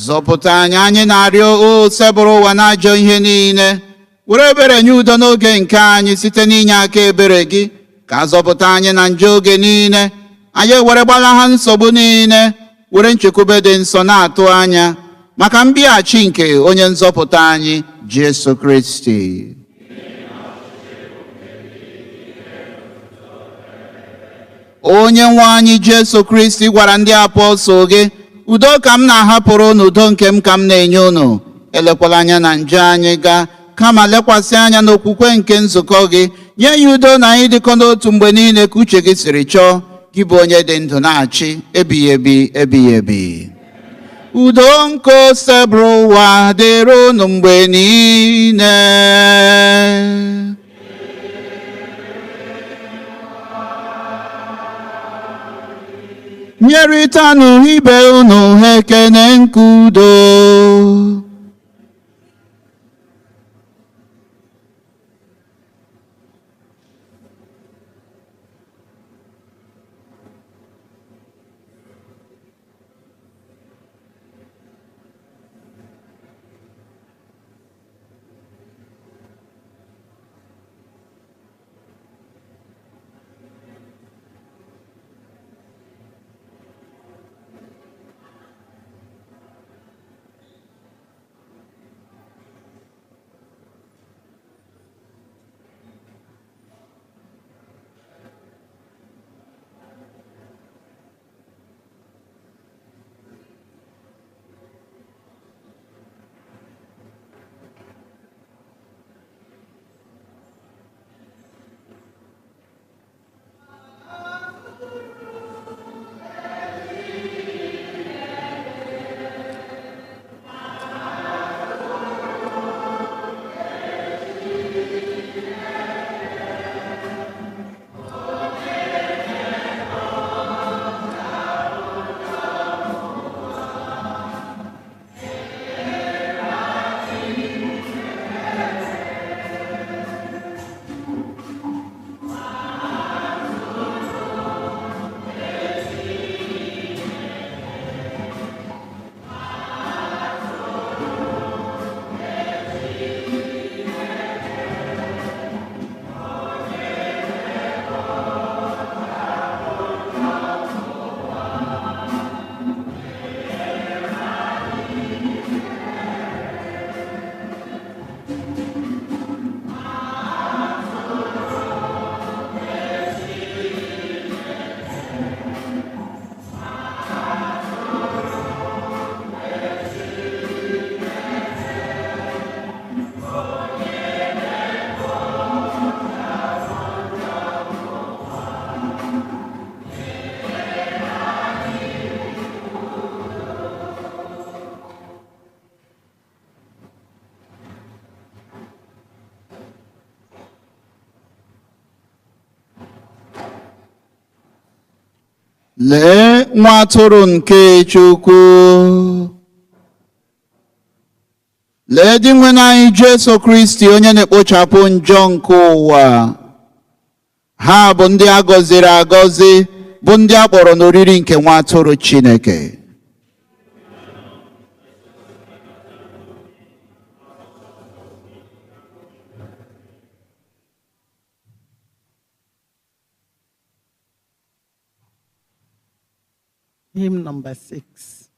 Zọpụta anyị, anyị na-arịọ o sebụrụ ụwa n'ajọ ihe niile, were ebere nye udo n'oge nke anyị site n'inye aka ebere gị, ka a zọpụta anyị na njọ oge niile, anyị ewere gbalaha nsogbu niile, were nchekwube dị nsọ na-atụ anya maka mbịaghachi nke onye nzọpụta anyị Jesu Kristi. Onye nwe anyị Jesu Kristi gwara ndị apọstụl gị, udo ka m na-ahapụrụ unu, udo nke m ka m na-enye unu. Elekwala anya na njọ anyị gaa, kama lekwasị anya n'okwukwe nke nzukọ gị. Nye ya udo na anyị dịkọ n'otu mgbe niile ka uche gị siri chọọ, gị bụ onye dị ndụ na-achị ebighị ebi ebighị ebi. Udo nke osebụrụ ụwa dịrị unu mgbe niile. Nyerịtanụ ibe unu ekene nke udo. Lee nwa atụrụ nke Chukwu. Lee Dinwenụ anyị Jesu Kristi, onye na-ekpochapụ njọ nke ụwa. Ha bụ ndị a gọziri agọzi, bụ ndị a kpọrọ n'oriri nke nwa atụrụ Chineke. Hymn number 6.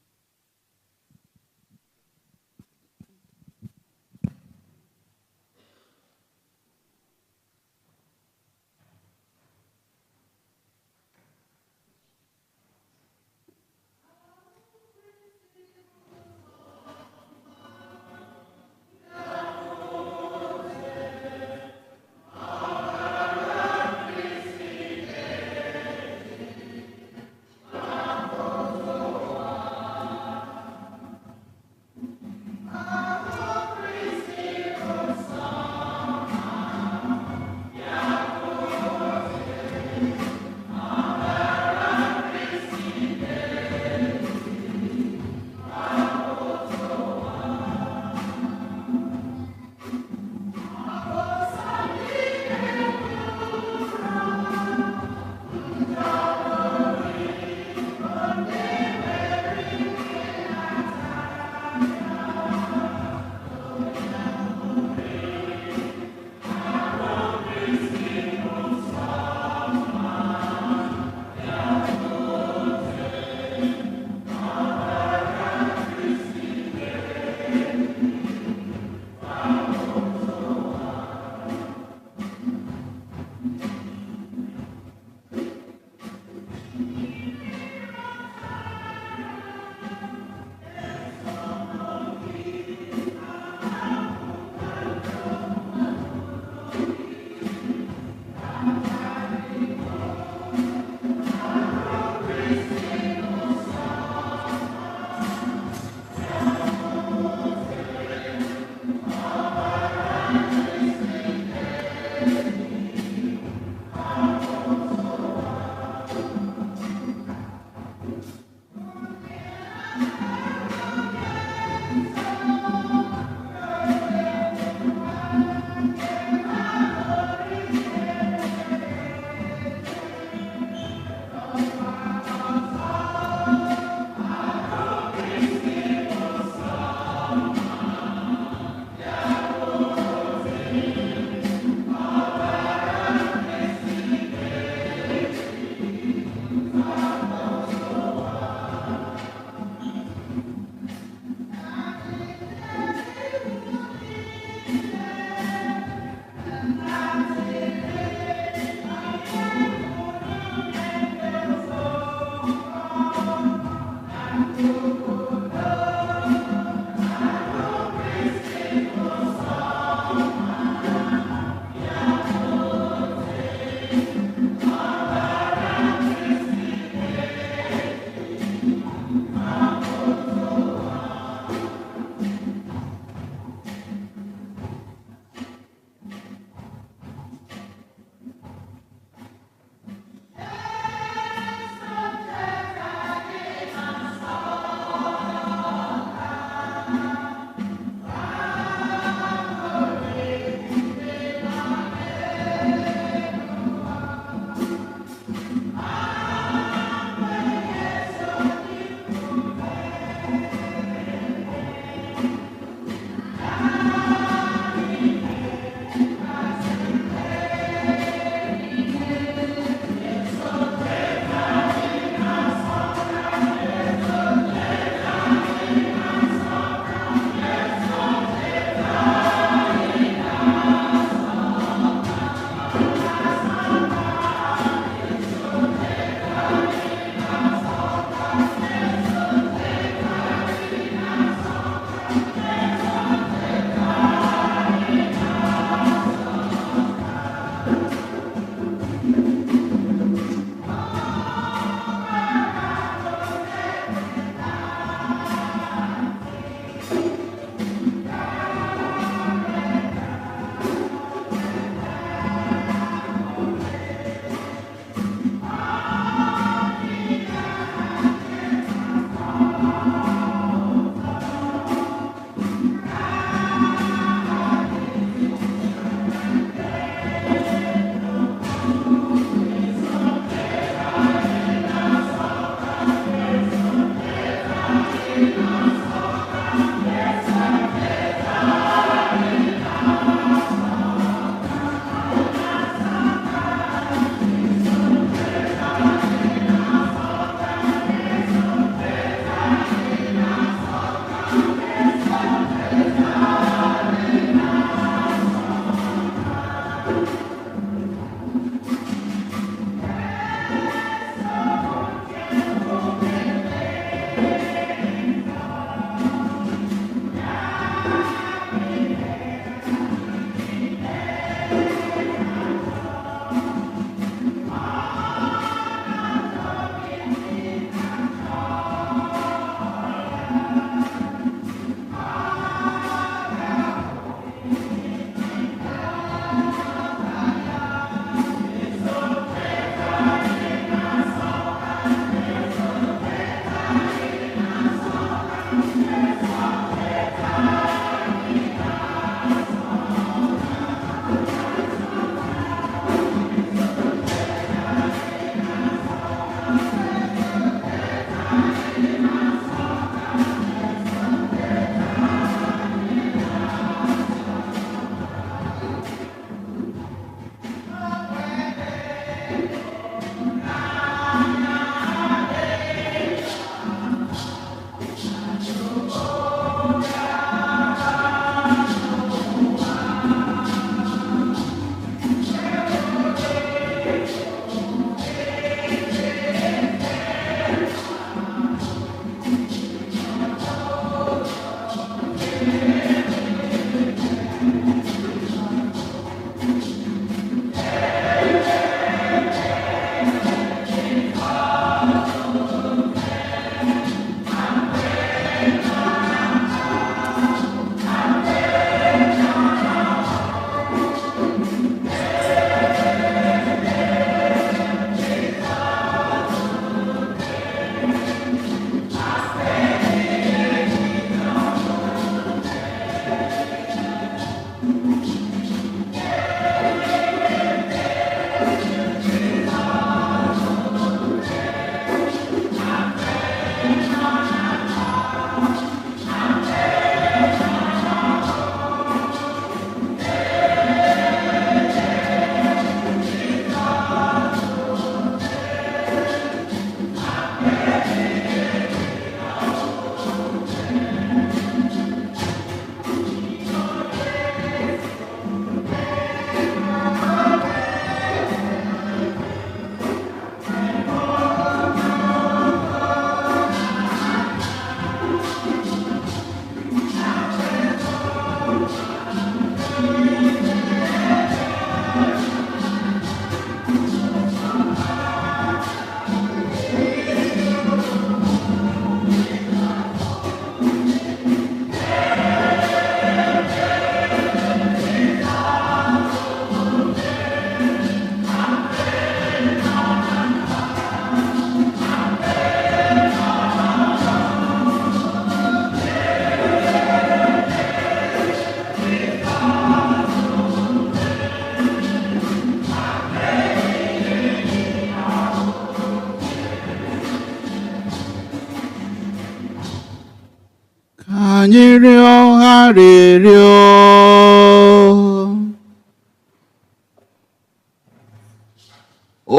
Anyị rịọ arịrịọ.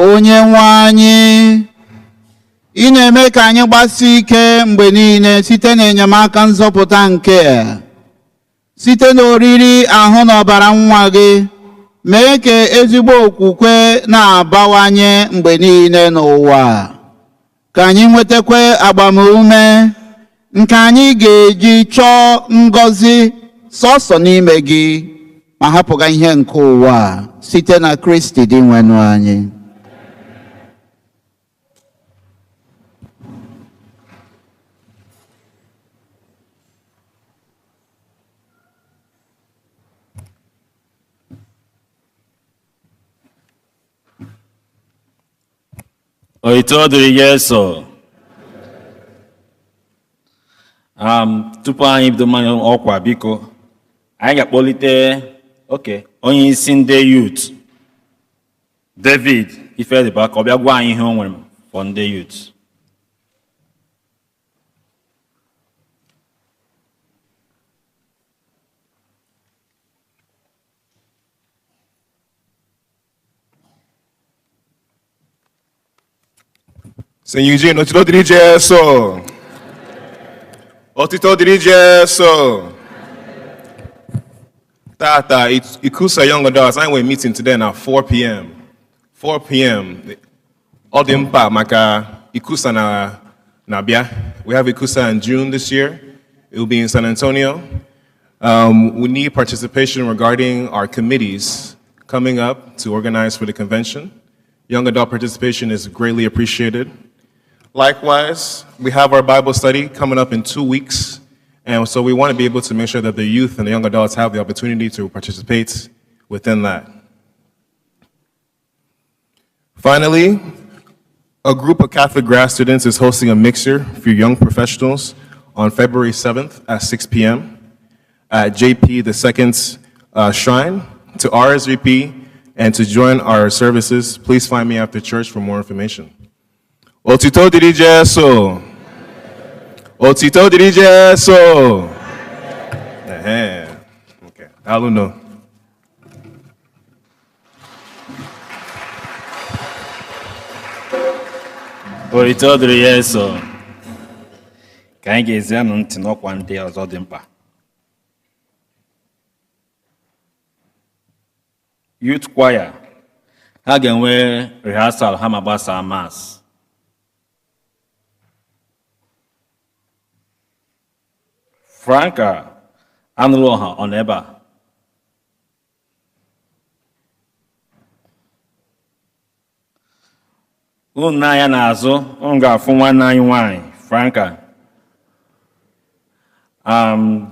Onye nwe anyị, ị na-eme ka anyị gbasie ike mgbe niile site n'enyemaka nzọpụta nke a. Site n'oriri ahụ na ọbara nwa gị, mee ka ezigbo okwukwe na-abawanye mgbe niile n'ụwa. Ka anyị nwetakwa agbamume nke anyị ga-eji chọọ ngọzi sọsọ n'ime gị ma hapụga ihe nke ụwa site na Kristi dị nwenụ anyị. Otuto dịrị Jesu. Tupu anyị bido mmanya ọkwa, biko anyị ga-akpọlite onye isi ndị youth David Ifediba ka ọ bịa gwa anyị ihe o nwere for ndị youth. St. Eugene, otito dịrị Jesu. Otito dịrị Jesu. Tata, Ikusa Young Adults, anyị nwere meeting today na 4 p.m. 4 p.m. Ọ dị mkpa maka Ikusa na na-abịa. We have Ikusa in June this year. It will be in San Antonio. We need participation regarding our committees coming up to organize for the convention. Young adult participation is greatly appreciated. Likewise, we have our Bible study coming up in 2 weeks. And so we want to be able to make sure that the youth and the young adults have the opportunity to participate within that. Finally, a group of Catholic grad students is hosting a mixer for young professionals on February 7th at 6 p.m. at JP the Second's Shrine. To RSVP and to join our services, please find me after church for more information. Otito dịrị Jesu. Otito dịrị Jesu. Ehe. Okay. Daalụ. Otito dịrị Jesu. Ka anyị ga-ezianụ ntị n'ọkwa ndị ọzọ dị mkpa. Youth Choir, ha ga-enwe rehearsal ha ma gbasaa Mass. Franka anụrụ ọha ọ nọ ebe a? Unu na-anya n'azụ, unu ga-afụ nwanne anyị nwanyị Franka.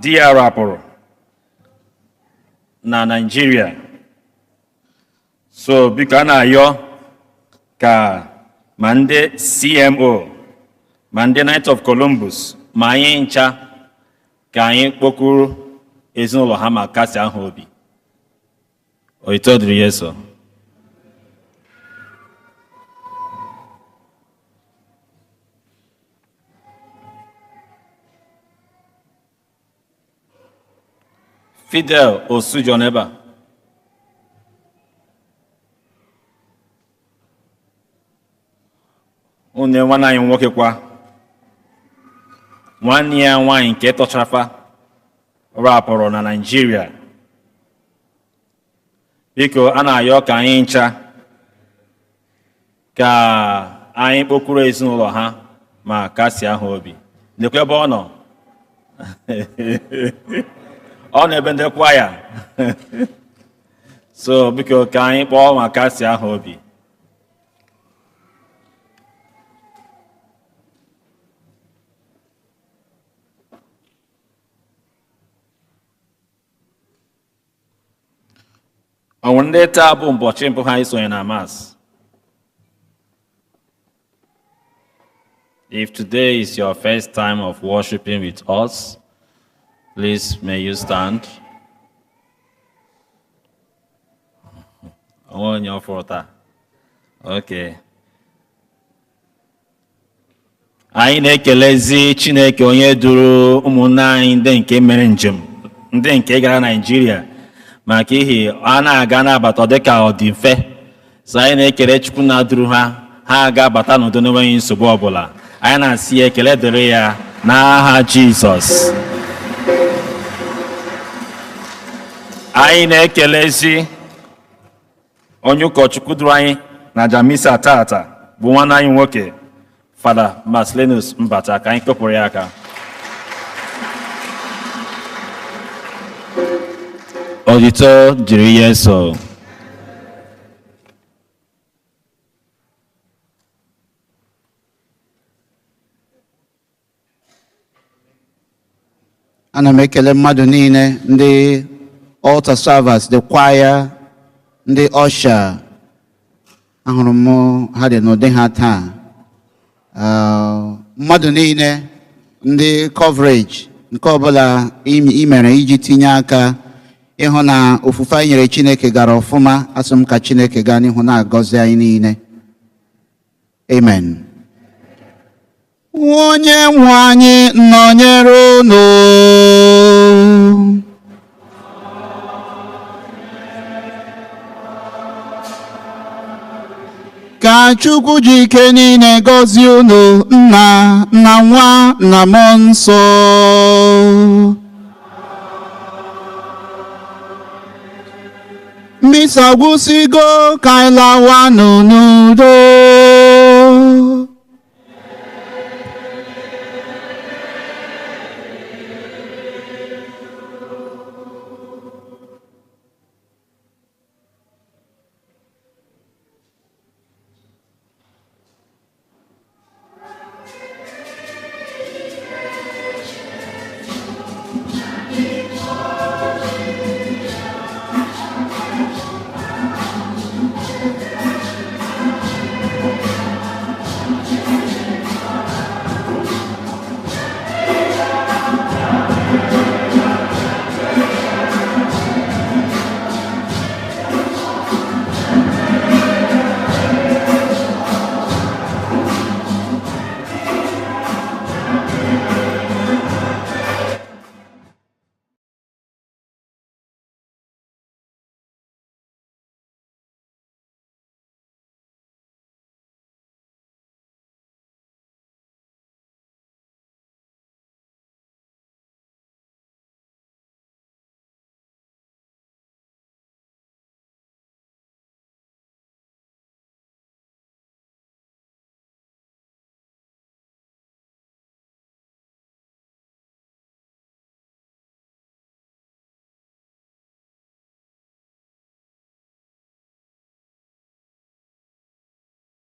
Di ya rapụrụ na Naịjirịa, so biko, a na-ayọ ka ma ndị CMO, ma ndị Knight of Columbus, ma anyị ncha, ka anyị kpọkuru ezinụlọ ha ma kasie ha obi. Otito dịrị Jesu. Fidel Osujo n'ebe a? Unu nwanne anyị nwoke kwa, nwanne ya nwaanyị nke tọcharafa rapụrụ na Naịjirịa. Biko, a na-ayọ ka anyị ncha ka anyị kpọkwuru ezinụlọ ha ma kasie ha obi. Lekwa ebe ọ nọ, ọ nọ ebe ndị kwaya. So biko, ka anyị kpọọ ma kasie ha obi. Ọ nwere ndị taa bụ ụbọchị mbụ ha isonye na Mass? If today is your first time of worshiping with us, please may you stand. Onwe onye ọfụrụ taa? Okay. Anyị na-ekelezi Chineke onye duru ụmụnne anyị ndị nke mere njem, ndị nke gara Naịjirịa, maka ihi a na-aga na-abata dịka ọ dị mfe. So anyị na-ekele Chukwu na-duru ha, ha ga-abata n'udo n'enweghị nsogbu ọbụla. Anyị na-asị ya ekele dịrị ya n'aha Jizọs. Anyị na-ekelezi onye ụkọchukwu duru anyị na aja misa tata, bụ nwanne anyị nwoke, Fada Marcelinus Mbata. Ka anyị kụpụrụ ya aka. Otito dịrị Jesu. Ana m ekele mmadụ niile, ndị altar servers, the choir, ndị usher. Ahụrụ m ha dị n'ụdị ha taa. Ah, mmadụ niile, ndị coverage, nke ọbụla i mere iji tinye aka ịhụ na ofufe anyị nyere Chineke gara ọfụma, asị m ka Chineke gaa n'ihu na-agọzi anyị niile. Amen. Onye nwe anyị nọnyere unu. Ka Ka Chukwu ji ike niile gọzie unu, Nna na Nwa na Mmụọ Nsọ. Misa gwụsịgo, ka anyị lawanụ n'udo.